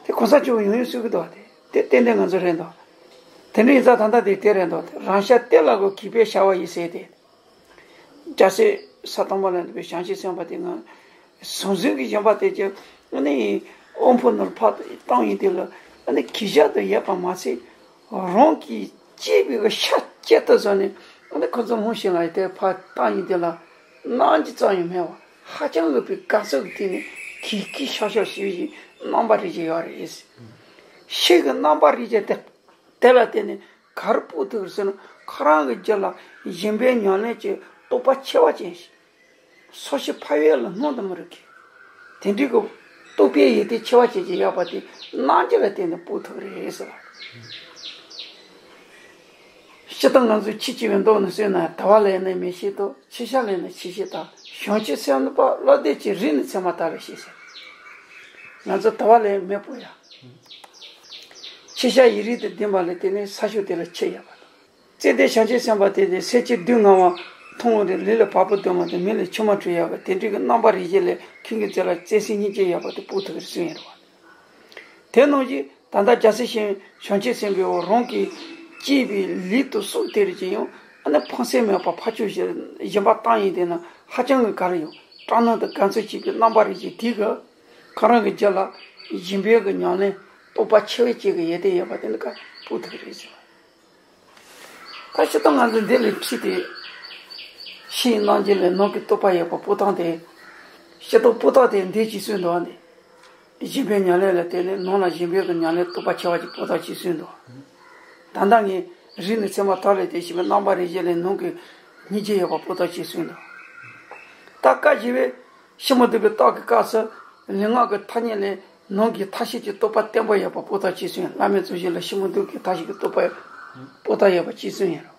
དེ་གོང་ས་མཆོག་གིས་ཡང་ཡང་གསུང་གི་འདུག་དེ་དེ་ཏན་ཏན་ང་ཚོ་རེད་འདུག་དེ་འདྲ་ཡིན་ཙང་ད་ལྟ་དེ་དེ་རེད་འདུག་རང་ཤ་གཏེར་ལ་དགོས་གིས་པའི་བྱ་བ་ཡིན་ཟེར་ཏེ། རྒྱལ་སྲས་ས་དང་པོ་ལ་འདུག་པའི་བྱང་ཆུབ་སེམས་དཔའ་དེ་ང་ཟང་ཟིང་གི་སྦྱིན་པ་དེ་ཀྱི་ཨ་ནི་དབང་པོ་ནོར་ཕར་བཏང་ཡིན་དེ་ལ་ཨ་ནི་གི་བཞག་ཏུ་ཡོད་པ་མ་ཚད། རང་གིས་གཅེས་པའི་གི་ཤ་གཅེས་ཏུ་བཟུང་ནས་ཨ་ནི་ཁོ་ཚོ་སྔོན་ཞིག་ལ་དེ་ཕར་བཏང་ཡིན་དེ་ལ་གནང་རྒྱུ་ཙམ་ཡང་མེད་པ་ཧ་ཅང་གི་པའི་དགའ་ཚོར་གྱི་སྟེང་ནས་གིས་གིས་ཤག་ཤག་ཞུས་ཤིང་རྣམ་པ་རིགས་ཀྱི་ཡོད་རེད། ཤིག་གི་རྣམ་པ་རིགས་ཀྱི་དེ་དེ་ལ་བརྟེན་ནས་ག་རེ་སྤོ་ཐུབ་རེད་ཟེར་ན་ཁོ་རང་གི་རྒྱུད་ལ་སྦྱིན་པའི་ཉམས་ལེན་གྱི་རྟོགས་པ་ཆེ་བ་ཅན་ཞིག་སོ་སྐྱེ་འཕགས་ཡུལ་ལ་སྣང་དུ་མི་རུང་གི། དེ་འདྲའི་གི་རྟོགས་པའི་ཡོན་ཏན་ཆེ་བ་ཅན་ཅིག་ཡོད་པ་དེ་གནང་རྒྱུ་ལ་བརྟེན་ནས་སྤོ་ཐུབ་རེད་ཟེར་བ། སྤྱིར་བཏང་ང་ཚོས་ཆེས་ཆེ་བའི་མདོ་ནས་གསུངས་ན་དལ་བ་ལས་ནི་མི་སྐྱེ་སྟོབས། ཆེ་ཤ་ལས་ནི་ཆེ་ཤེས་དང་། བྱང་ཆུབ་སེམས་དཔའ་བློ་ལྡན་གྱིས། རིགས་ནི་མཚན་མ་དལ་བས་ཤེས་ཟེར། ང་ཚོ་དལ་བ་ལས་མི་སྤོ་ཡ། ཆེ་ཤ་ཡིད་རིག་དང་ལྡན་པ་ལས་དེ་ནི་ས་ཕྱོགས་དེ་ལ་ཆེ་ཡོད་པ་དང་། བརྩེ་ལྡན་བྱང་ཆུབ་སེམས་དཔའ་དེ་ནི་སེམས་ཅན་སྡུག་བསྔལ་བ་མཐོང་བ་དེ་ལུས་ལ་བ་སྤུ་ལྡང་བ་དང་མིག་ལ་མཆི་མ་འཁྲུ་ཡོད་པ་དེ་འདྲའི་གི་རྣམ་པ་རིགས་ཅན་ལས་ཁྱིམ་གྱི་རྩེ་ལ་བརྩེ་སེམས་སྙིང་རྗེ་ཡོད་པ་དེ་སྤོ་ཐུབ་ཀྱི་རེད་གསུངས་ཡོད་རེད་བ། དེ་ནང་བཞིན་ད་ལྟ་རྒྱལ་སྲས་བྱང་ཆུབ་སེམས་དཔའི་འོག་རང་གིས་གཅེས་པའི་ལུས་དང་སྲོག་དེ་རིགས་ཀྱི་ཡང་ཨ་ནི་ཕངས་སེམས་མེད་པར་ཕར་ཕྱོགས་སྦྱིན་པ་བཏང་ཡིན་དེ་ན་ཧ་ཅང་གི་ག་རེ་ཡོང་སྐྲག་སྣང་དང་དགའ་ཚོར་སྐྱེས་པའི་རྣམ་པ་རིགས་ཀྱི་དེ་གི་ཁོ་རང་གི་རྒྱུད་ལ་སྦྱིན་པའི་གི་ཉམས་ལེན་རྟོགས་པ་ཆེ་བའི་ཅིག་གི་ཡོན་ཏན་ཡོད་པ་དེ་འདི་ག་སྤོ་ཐུབ་ཀྱི་རེད་ཟེར། ད་སྤྱིར་བཏང་ང་ཚོ་འདི་ལས་ཁྲིད་དེ་ཤེས་ཡོན་རྣམ་འབྱེད་ལས་ནང་གི་རྟོགས་པ་ཡོད་པ་སྤོ་སྟངས་དེ་སྤྱིར་བཏང་སྤོ་སྟངས་དེ་འདི་ཅིག་གསུངས་འདུག་ཨ་ནི། སྦྱིན་པའི་ཉམས་ལེན་ལ་བརྟེན་ནས་ནང་ལ་སྦྱིན་པའི་གི་ཉམས་ལེན་རྟོགས་པ་ཆེ་བ་ཅིག་སྤོ་ཐབས་ཅིག་གསུངས་འདུག་ད་ལྟ་ངས་རིགས་ནི་མཚན་མ་དལ་བས་ཤེས་པའི་རྣམ་པ་རིགས་ཅན་ལས་ནང་གི་སྙིང་རྗེ་ཡོད་པ་སྤོ་ཐབས་ཅིག་གསུངས་འདུག་ད་བཀའ་བཞི་པའི་ཤིན་མི་སྡུག་པའི་རྟགས་ཀྱི་སྐབས་སུ་ལུས་ངག་གི་ཐ་སྙད་ལས་ནང་གི་མཐའ་བཞི་གི་རྟོགས་པ་བརྟན་པོ་ཡོད་པ་སྤོ་ཐབས་ཅིག་གསུངས། བླ་མེད་རྫོགས་བྱེད་ལ་ཤིན་མི་སྡུག་གི་མཐའ་བཞི་གི་རྟོགས་པ་སྤོ་ཐབས་ཡོད་པ་ཅིག་གསུངས་ཡོད་རེད།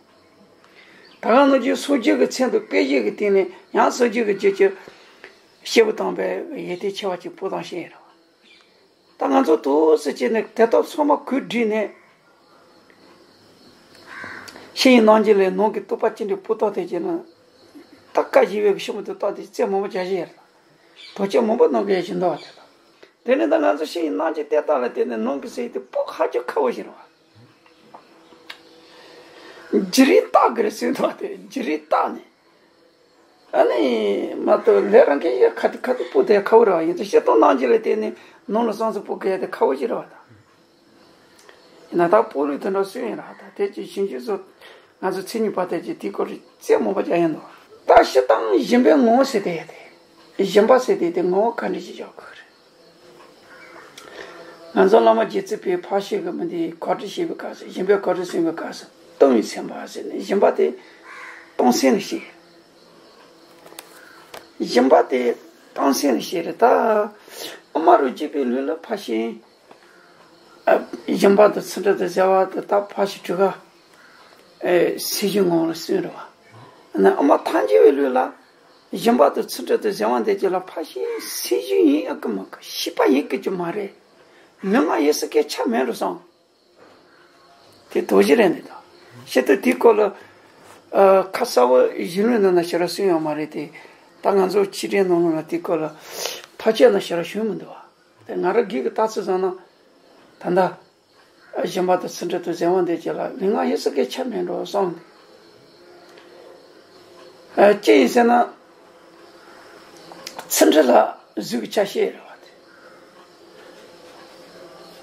ད་ག་ནང་བཞིན་སངས་རྒྱས་ཀྱི་མཚན་དང་དཔེ་བཞི་གི་སྟེང་ནས་ཡང་སངས་རྒྱས་ཀྱི་རྒྱུད་ཀྱི་སྐྱེས་བུ་དམ་པའི་ཡོན་ཏན་ཆེ་བ་ཅིག་སྤོ་སྟངས་ཤེས་རེད། ད་ང་ཚོ་ཏོག་ཙམ་བྱས་ནས་དེ་དག་ཚང་མ་གོ་བསྒྲིགས་ནས་ཤེས་ཡོན་རྣམ་འབྱེད་ལས་ནང་གི་རྟོགས་པ་ཅི་འདྲའི་སྤོ་སྟངས་དེ་བྱས་ན་ད་བཀའ་བཞི་པའི་གི་ཤིན་མི་སྡུག་རྟགས་དེ་རྩེ་མང་པོ་བྱ་ཤེས་རེད། དོ་ཅན་མང་པོ་གནང་གི་ཡོད་ཀྱི་འདུག་བ། དེ་དག་དེ་ནས་ད་ང་ཚོ་ཤེས་ཡོན་རྣམ་འབྱེད་དེ་དག་ལ་བརྟེན་ནས་ནང་གི་ཟེར་དེ་སྤོ་ཧ་ཅང་ཁག་པོ་ཞིག་རེད་བ། བྱེད་རིགས་རྟགས་ཀྱི་རེད་ཟེར་འདུག་བ། དེ་བྱེད་རིགས་རྟགས་ནི། ཨ་ནི་མ་གཏོགས་ལས་རང་གིས་ཡ་ཁ་ཐུག་ཁ་ཐུག་སྤོ་དེ་ཁག་པོ་རེད་བ། ཡིན་ཙང་སྤྱིར་བཏང་རྣམ་འབྱེད་ལ་བརྟེན་ནས་ནང་ལ་བསམ་ཚུལ་སྤོ་དགོས་ཡ་དེ་ཁག་པོ་ཞིག་རེད་བ་ད། ཡིན་ན་ད་སྤོ་ལུགས་དེ་འདྲ་སུ་ཡིན་ར་ད་དེ་ཅི་ཞིབ་འཇུག་སོགས་ང་ཚོ་མཚན་ཉིད་པ་དེ་ཅི་དེའི་སྐོར་རྩེ་མང་པོ་རྒྱག་ཡ་འདུག་ད་སྤྱིར་བཏང་སྦྱིན་པའི་ངོ་བོ་ཟེར་དེ་ཡ་དེ། སྦྱིན་པ་ཟེར་དེ་དེ་ངོ་བོ་ག་འདྲ་ཞིག་འཇོག་དགོས་རེད། ང་ཚོ་བླ་མ་རྗེ་བཙུན་པས་ཕར་ཕྱིན་གྱི་མི་འདི་གོ་སྒྲིག་བྱེད་པའི་སྐབས་སུ་སྦྱིན་པའི་གོ་སྒྲིག་སེམས་པའི་སྐབས་སུ་གཏོང་བའི་སེམས་པ་ཟེར་ནས་སྦྱིན་པ་དེ་གཏོང་སེམས་ལ་བཤད། སྦྱིན་པ་དེ་གཏོང་སེམས་ལ་བཤད་རེད་ད། ཨ་མ་རུ་སྐྱེས་པའི་ལུས་ལ་ཕར་ཕྱིན། ཨ་སྦྱིན་པ་དང་ཚིག་འབྲུ་དང་བཟའ་བ་དང་ད་ཕར་ཕྱིན་གྲུ་ཁ། ཨེ་སྲིད་ཞིའི་ངང་ལ་སོན་རེད་བ། ཨ་ནི་ཨ་མ་ཐལ་འགྱུར་བའི་ལུས་ལ། སྦྱིན་པ་དང་ཚིག་འབྲུ་དང་བཟའ་བ་འདི་གཅིག་ལ་ཕར་ཕྱིན་སྲིད་ཞི་ཡིན་ཡང་གི་མ་གི་ཤི་བ་ཡིན་གི་ཅི་མ་རེད། ལུས་ངག་ཡིད་གསུམ་གའི་ཆ་མེད་འགྲོ་སོང་། དེ་དོགས་གཞི་རེད་འདི་དང་། ཤི་དུས་དེའི་སྐོར་ལ། ཨ་ཁ་གསལ་བོ་གཞོན་ནུའི་ནང་ན་ཞེ་དྲག་གསུངས་ཡོད་མ་རེད་དེ། ད་ང་ཚོ་ཕྱི་དྲན་ནང་ལོགས་ན་དེའི་སྐོར་ལ་ཕལ་ཆེར་ན་ཞེ་དྲག་བྱུང་མི་འདུག་བ། དེ་ང་རང་སྒེར་གྱི་ལྟ་ཚུལ་བཟང་ན་ད་ལྟ། སྦྱིན་པ་དང་ཚིག་འབྲུ་དང་བཟའ་བ་འདི་གཅིག་ལ་ལུས་ངག་ཡིད་གསུམ་གའི་ཆ་མེད་འགྲོ་སོང་། ཨ་ཅི་ཡིན་ཟེར་ན། ཚིག་འབྲུ་ལ་གཟུགས་ཀྱི་ཆ་ཤས་རེད་བ་དེ།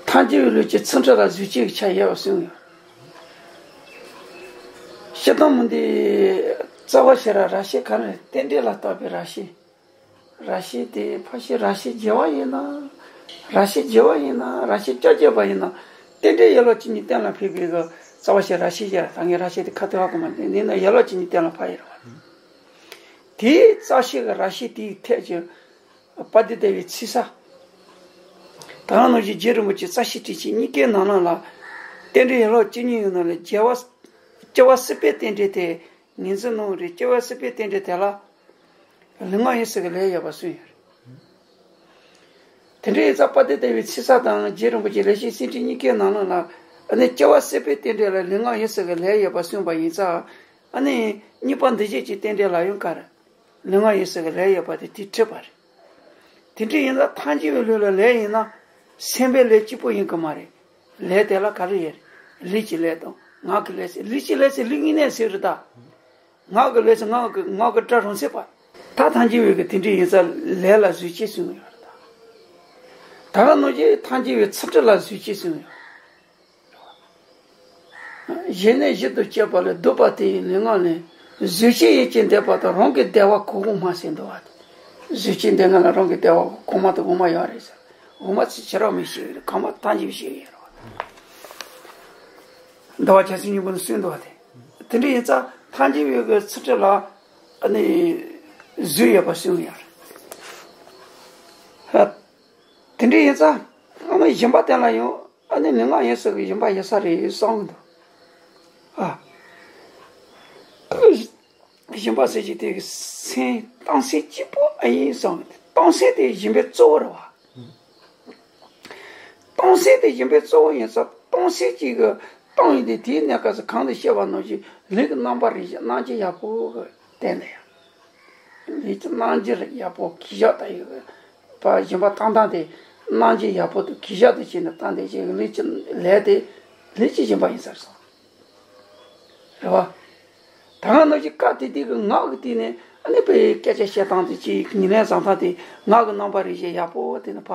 ཐལ་འགྱུར་བའི་ལུས་ཀྱི་ཚིག་འབྲུ་ལ་གཟུགས་ཅན་གྱི་ཆ་ཡོད་པ་གསུངས་ཡོད། སྤྱིར་བཏང་མི་འདི་རྩ་བ་ཤེས་ར་ར་ཤེས་ག་རེ་རྟེན་འབྲེལ་ལ་བརྟགས་པའི་ར་ཤེས། ར་ཤི་དེ་ཕ་ཤི་ར་ཤི་རྒྱལ་བ་ཡིན་ན། ར་ཤི་རྒྱལ་བ་ཡིན་ན་ར་ཤི་སྐྱབས་རྗེ་པ་ཡིན་ན། རྟེན་འབྲེལ་ཡན་ལག་བཅུ་གཉིས་གཏན་ལ་ཕེབས་པའི་གི་རྩ་བ་ཤི་ར་ཤི་ཡ། ད་ངས་ར་ཤི་དེ་ཁ་ཐུག་ཧ་གོ་མ་དེ་ནི་ན་ཡན་ལག་བཅུ་གཉིས་གཏན་ལ་ཕབ་ཡིན་ར་བ། དེའི་རྩ་ཤི་གི་ར་ཤི་དེའི་ཐད་ཀྱི་དཔལ་ལྡན་ཟླ་བའི་ཚེས་གཟའ། ད་ག་ནང་བཞིན་རྗེ་རིན་པོ་ཆེ་རྩ་ཤེ་ཊཱིཀ་གཉིས་ཀའི་ནང་ལ་ལ། རྟེན་འབྲེལ་ཡན་ལག་བཅུ་གཉིས་ཡོད་ན་ལ་རྒྱལ་བ། སྐྱེ་བ་སྲིད་པའི་རྟེན་འབྲེལ་དེ་ངོས་འཛིན་གནང་བ་རེད། སྐྱེ་བ་སྲིད་པའི་རྟེན་འབྲེལ་དེ་ལ་ལུས་ངག་ཡིད་གསུམ་གྱི་ལས་ཡོད་པ་གསུངས་ཡོད་རེད། དེ་འདྲ་ཡིན་ཙང་དཔལ་ལྡན་ཟླ་བའི་ཚེས་གཟའ་དང་རྗེ་རིན་པོ་ཆེ་ལས་བྱེད་སེང་ཁྲི་གཉིས་ཀའི་ནང་ལ་ལ། ཨ་ནི་སྐྱེ་བ་སྲིད་པའི་རྟེན་འབྲེལ་ལ་ལུས་ངག་ཡིད་གསུམ་གྱི་ལས་ཡོད་པ་གསུངས་པ་ཡིན་ཙང་། ཨ་ནི་གཉིས་པ་འདུ་བྱེད་ཀྱི་རྟེན་འབྲེལ་ལ་ཡང་ག་རེ། ལུས་ངག་ཡིད་གསུམ་གྱི་ལས་ཡོད་པ་དེ་དེ་འཁྲིད་པ་རེད། དེ་འདྲ་ཡིན་ན་ཐལ་འགྱུར་བའི་ལུགས་ལ་ལས་ཡིན་ན། སེམས་པའི་ལས་གཅིག་པོ་ཡིན་གྱི་མ་རེད། ལས་དེ་ལ་ག་རེ་ཡོད་རེད། ལུས་ཀྱི་ལས་དང་ངག་གི་ལས་ཟེར། ལུས་ཀྱི་ལས་ཟེར་ལུས་དངོས་གནས་ཟེར་རེད་ད། ངག་གི་ལས་ཟེར་ངག་གི་ངག་གི་སྒྲ་རང་ཟེར་བ། ད་ཐལ་འགྱུར་བའི་གི་དེ་འདྲ་ཡིན་ཙང་ལས་ལ་གཟུགས་ཅན་གསུངས་ཡོད་རེད་ད། ད་ག་ནང་བཞིན་ཐལ་འགྱུར་བའི་ཚིག་འབྲུ་ལ་གཟུགས་ཅན་གསུངས་ཡོད། གཞན་ནས་གཞན་དུ་སྐྱེས་པ་ལས་བསྡུས་པ་དེ་ཡི་ལུས་ངག་ལས། གཟུགས་ཅན་ཡིད་ཀྱི་འདས་པ་དང་རང་གི་བདེ་བ་གང་གོང་མ་ཟེར་འདུག་བ། གཟུགས་ཅན་འདས་ངག་ལ་རང་གི་བདེ་བ་གོང་མ་དང་གོང་མ་ཡོད་རེད་ཟེར། འོ་མ་ཚིག་ཁྱེད་རང་མི་ཤེས་རེད། གང་མ་ཐལ་འགྱུར་བའི་ཤེས་ཡོད་རེད་བ། འདུལ་བ་རྒྱལ་སྲས་སྙིང་པོ་ནས་གསུངས་འདུག་བ་དེ། དེ་འདྲ་ཡིན་ཙང་ཐལ་འགྱུར་བའི་གི་ཚིག་འབྲུ་ལ་ཨ་ནི་གཟུགས་ཡོད་པ་གསུངས་ཡོད་རེད། དེ་འདྲ་ཡིན་ཙང་ཨ་ནི་སྦྱིན་པ་དེ་ལ་ཡང་། ཨ་ནི་ལུས་ངག་ཡིད་གསུམ་གྱི་སྦྱིན་པ་ཡོད་ས་རེད་བསམ་གྱི་འདུག་ཨ། སྦྱིན་པ་ཟེར་གྱི་དེ་གི་སེམས་གཏོང་སེམས་གཅིག་པོ་ཨ་ཡིན་བསམ་གྱི་འདུག་གཏོང་སེམས་དེ་སྦྱིན་པའི་གཙོ་བོ་རེད་བ། གཏོང་སེམས་དེ་སྦྱིན་པའི་གཙོ་བོ་ཡིན་ཙང་གཏོང་སེམས་གཅིག་གི་གཏོང་ཡིན་ཏེ། དེའི་གནས་སྐབས་སུ་གོང་དུ་བཤད་པ་ནང་བཞིན་ལུས་ཀྱི་རྣམ་པར་རིག་བྱེད་རྣམ་འགྱུར་ཡག་པོ་གི་སྟེང་ལ་ཡང་། ལུས་ཀྱི་རྣམ་འགྱུར་ཡག་པོ་གུས་ཞབས་དང་ཡོད་པ། སྦྱིན་པ་བཏང་སྟངས་དེ་རྣམ་འགྱུར་ཡག་པོ་དང་གུས་ཞབས་དང་བྱས་ནས་བཏང་སྟེ་ཅིག་ལུས་ཀྱི་ལས་དེ་ལུས་ཀྱི་སྦྱིན་པ་ཡིན་ས་རེད་སོང་། རེད་བ། ད་ག་ནང་བཞིན་སྐབས་དེ་དུས་ཀྱི་ངག་གི་སྟེང་ནས་ཨ་ནི་དཔེ་སྐད་ཆ་བཤད་སྟངས་དེ་ཅིག་ཉམས་ལེན་བཟང་སྟངས་དེ་ངག་གི་རྣམ་པར་རིག་བྱེད་ཡག་པོ་དེ་ནི་ཕ་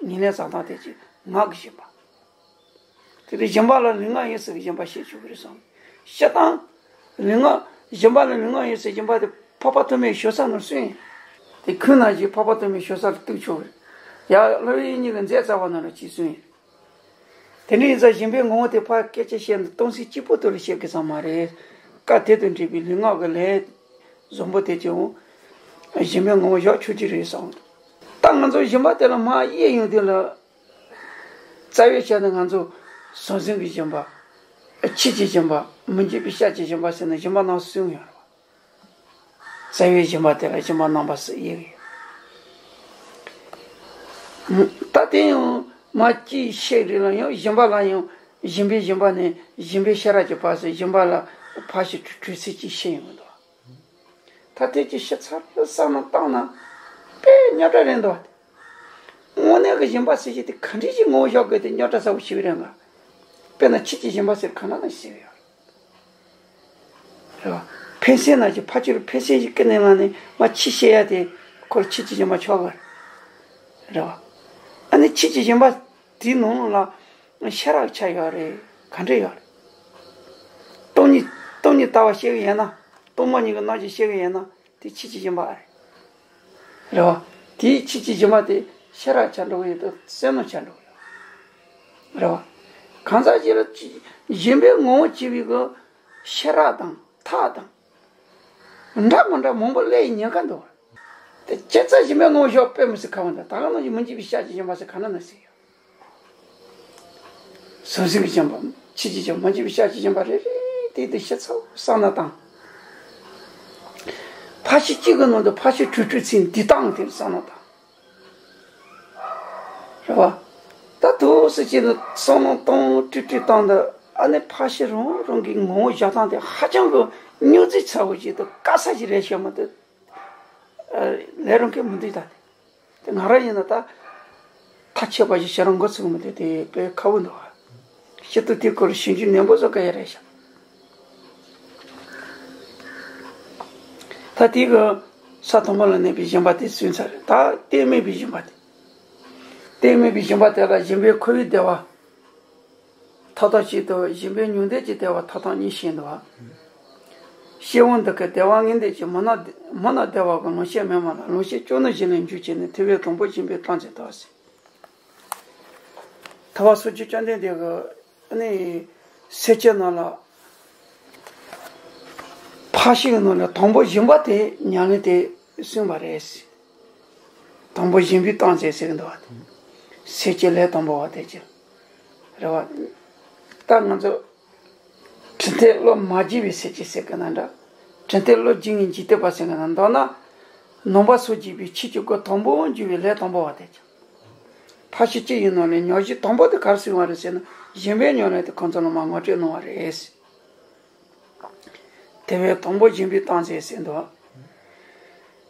ཉམས་ལེན་བཟང་སྟངས་དེ་ཅིག་ངག་གི་སྦྱིན་པ། དེ་ལས་སྦྱིན་པ་ལ་ལུས་ངག་ཡིད་གསུམ་གྱི་སྦྱིན་པ་བྱེད་ཆོག་གི་རེད་བསམ། བཤད་སྟངས། ལུས་ངག་སྦྱིན་པ་ལ་ལུས་ངག་ཡིད་གསུམ་གྱི་སྦྱིན་པ་དེ་འཕགས་པ་ཐོགས་མེད་ཞོལ་ས་ནོར་གསུངས་ཡིན། དེ་ཁུངས་ནང་བཞིན་འཕགས་པ་ཐོགས་མེད་ཞོལ་ས་ལ་གཏུག་ཆོག་གི་རེད། ཡང་སློབ་དཔོན་གཉིས་ཀྱི་མཛད་རྩ་བ་ནང་ལ་ཅིག་གསུངས་ཡིན། དེ་འདྲ་ཡིན་ཙང་སྦྱིན་པའི་ངོ་བོ་དེ་ཕར་སྐད་ཆ་བཤད་ནས་གཏོང་སེམས་གཅིག་པོ་དེ་ལ་བཤད་དགོས་ཙང་མ་རེད། སྐབས་དེ་དང་འབྲེལ་བའི་ལུས་ངག་གི་ལས་བཟང་པོ་དེ་ཀྱང་སྦྱིན་པའི་ངོ་བོ་བཞག་ཆོག་གི་རེད་བསམ། ད་ང་ཚོ་སྦྱིན་པ་དེ་ལ་མར་དབྱེ་ཡོང་དུས་ལ། རྩ་བའི་ཆ་ནས་ང་ཚོ་ཟང་ཟིང་གི་སྦྱིན་པ། ཆོས་ཀྱི་སྦྱིན་པ། མི་འགྱུར་བའི་ཞབས་ཀྱི་སྦྱིན་པ་ཟེར་ནས་སྦྱིན་པ་རྣམ་གསུམ་ཡོད་རེད་བ། རྩ་བའི་སྦྱིན་པ་དེ་ལ་སྦྱིན་པ་རྣམ་པ་གསུམ་དབྱེ་གི་ཡོད། ད་དེ་ཡང་མ་སྐྱེས་ཤེས་རིག་ལ་ཡང་སྦྱིན་པ་ལ་ཡང་སྦྱིན་པའི་སྦྱིན་པ་ནས་སྦྱིན་པའི་ཤེས་རབ་ཀྱི་བར་སུ་སྦྱིན་པ་ལ་ཕར་ཕྱིན་དྲུག་དྲུག་ཚིགས་ཀྱིས་ཤེས་ཡོང་གི་འདུག་ད་དེ་ཅིག་ཤེས་ཚར་བསམ་བློ་བཏང་ན་དཔེ་རྙོག་དྲ་རེད་འདུག་དངོས་གནས་ཀྱི་སྦྱིན་པ་ཟེར་གྱི་དེ་ག་འདྲ་ཞིག་ངོ་བོ་བཞག་དགོས་དེ་རྙོག་དྲ་ཚ་པོ་ཞིག་རེད་འགའ། དཔེར་ན་ཆོས་ཀྱི་སྦྱིན་པ་ཟེར་ག་ན་ན་ཞིག་ཡོད་རེད་བ། ཕན་སེམས་ན་ཅིག་ཕ་ཆོས་ལ་ཕན་སེམས་ཤིག་ཀུན་ནས་བསླངས་ནས་མ་ཆོས་བཤད་ཡ་དེ་ཁོར་ཆོས་ཀྱི་སྦྱིན་པ་ཆོག་གི་རེད་བ། ཨ་ནི་ཆོས་ཀྱི་སྦྱིན་པ་དེའི་ནང་ལ་ཤེས་རབ་ཆ་ཡོད་རེད། ག་འདྲ་ཡོད་རེད། སྟོང་ཉིད་སྟོང་ཉིད་ལྟ་བ་བཤད་གི་ཡིན་ན། སྟོང་པ་ཉིད་ཀྱི་རྣམ་འགྱུར་བཤད་གི་ཡིན་ན། དེ་ཆོས་ཀྱི་སྦྱིན་པ་རེད། རེད་བ། དེའི་ཆོས་ཀྱི་སྦྱིན་པ་དེ་ཤེས་རབ་ཆགས་འགྲོ་གི་ཡོད་དོ་བསོད་ནམས་ཆགས་འགྲོ་གི་ཡོད། རེད་བ། གང་ཟག་ཅིག་ལ་སྦྱིན་པའི་ངོ་བོ་བྱེད་པའི་གི་ཤེས་རབ་དང་ཐགས་དང་། འདྲ་མི་འདྲ་མང་པོ་སླེབས་ཉེན་ཁ་འདུག་དེ་ཁྱེད་ཚོ་སྦྱིན་པའི་ངོ་བོ་ཞོག་དཔེ་མི་སྲིད་ཁ་བ་འདུག་ད་ག་ནང་བཞིན་མི་འཇིགས་པའི་ཞལ་གྱི་སྦྱིན་པ་ཟེར་ག་ན་ན་ཟེར་ཡོད། ཟང་ཟིང་གི་སྦྱིན་པ། ཆོས་ཀྱི་སྦྱིན་པ། མ་འཇིགས་པའི་ཞལ་གྱི་སྦྱིན་པ་རེ་རེ་དེ་དེ་ཤེས་ཚོད་བསམ་ན་དང་། ཕར་ཕྱིན་གཅིག་གི་ནང་དུ་ཕར་ཕྱིན་དྲུག་དྲུག་ཚིགས་འདི་དང་དེ་བསམ་ན་དང་། རེད་བ། ད་དུ་སུ་ཅིག་ནི་བསམ་བློ་གཏོང་དྲུག་དྲུག་བཏང་དུ་ཨ་ནི་ཕར་ཕྱིན་རང་རང་གི་ངོ་བོ་བཞག་སྟངས་དེ་ཧ་ཅང་གི་རྙོག་འཛིང་ཚ་བོ་ཅིག་དང་དཀའ་ས་ཅིག་རེད་ཤེས་མ་ཐུབ། ལས་རང་གིས་མི་འདུག་ད། དེ་ང་རང་ཡིན་ན་ད་ཐག་ཆོད་པ་ཞིག་བྱེད་རང་འགོ་ཚུགས་མི་འདུག་དེ་དཔེ་ཁག་པོ་འདུག་ཨ། སྤྱིར་དུ་དེའི་སྐོར་ཞིབ་འཇུག་ནན་པོ་བཟོ་དཀའ་ཡ་རེད་ཤག་ད་དེའི་གི་ས་དང་པོ་ལ་གནས་པའི་སྦྱིན་པ་དེ་གསུངས་ཚར་རེད། ད་གཏན་མེད་པའི་སྦྱིན་པ་དེ། གཏན་མེད་པའི་སྦྱིན་པ་དེ་ལ་སྦྱིན་པའི་ཁོ་བོའི་བདེ་བ། ཐོབ་ཐང་གཅིག་དང་སྦྱིན་པའི་མྱང་འདས་ཀྱི་བདེ་བ་ཐོབ་ཐང་གཉིས་བཤད་འདུག་བ། སྐྱེ་བོ་འདི་སྐད་བདེ་བ་ངན་འདོད་ཀྱི། མི་ནག་མི་ནག་བདེ་བ་གི། ལོངས་སྤྱོད་མེད་མ་ལགས། ལོངས་སྤྱོད་སྐྱོ་ནི་གཞན་ལས་འཇུག་བྱས་ནས། ཐུབ་པས་དང་པོ་སྦྱིན་པའི་གཏམ་མཛད་དོ་ཟེར། ཐུབ་པ་སོགས་ཀྱི་བཅོམ་ལྡན་འདས་ཀྱིས་ནི་སེམས་ཅན་རྣམས་ལ་ཕར་ཕྱིན་གྱི་ནང་ལ་དང་པོ་སྦྱིན་པ་དེ་ཉམས་ལེན་དེ་གསུངས་པ་རེད། དང་པོ་སྦྱིན་པའི་གཏམ་མཛད་ཟེར་གྱི་འདུག་བ། སེམས་ཅན་ལས་དང་པོ་བ་དེ་ཅི་རེད་བ། ད་ང་ཚོ་གྲུབ་མཐས་བློ་མ་བགྱིས་པའི་སེམས་ཅན་ཟེར་གྱི་ན་འདྲ། གྲུབ་མཐས་བློ་བགྱིས་ནས་འཇིག་རྟེན་པ་ཟེར་གྱི་ན་མདོར་ན། ནང་པ་སོགས་བགྱིས་པའི་ཆོས་ཀྱི་སྒོ་དང་པོ་འཇུག་པའི་ལས་དང་པོ་བ་དེ་ཅི། ཕར་ཕྱིན་གཅིག་ཡིན་ནོ་ལས་ཉམས་བཞེས་དང་པོ་དེ་ག་རེ་གསུངས་པ་རེད་ཟེར་ན། སྦྱིན་པའི་ཉམས་ལེན་དེ་ཁོང་ཚོ་ལ་མར་ངོ་སྤྲོད་གནང་བ་རེད། དེ་བས་དང་པོ་སྦྱིན་པའི་གཏམ་མཛད་ཟེར་འདུག།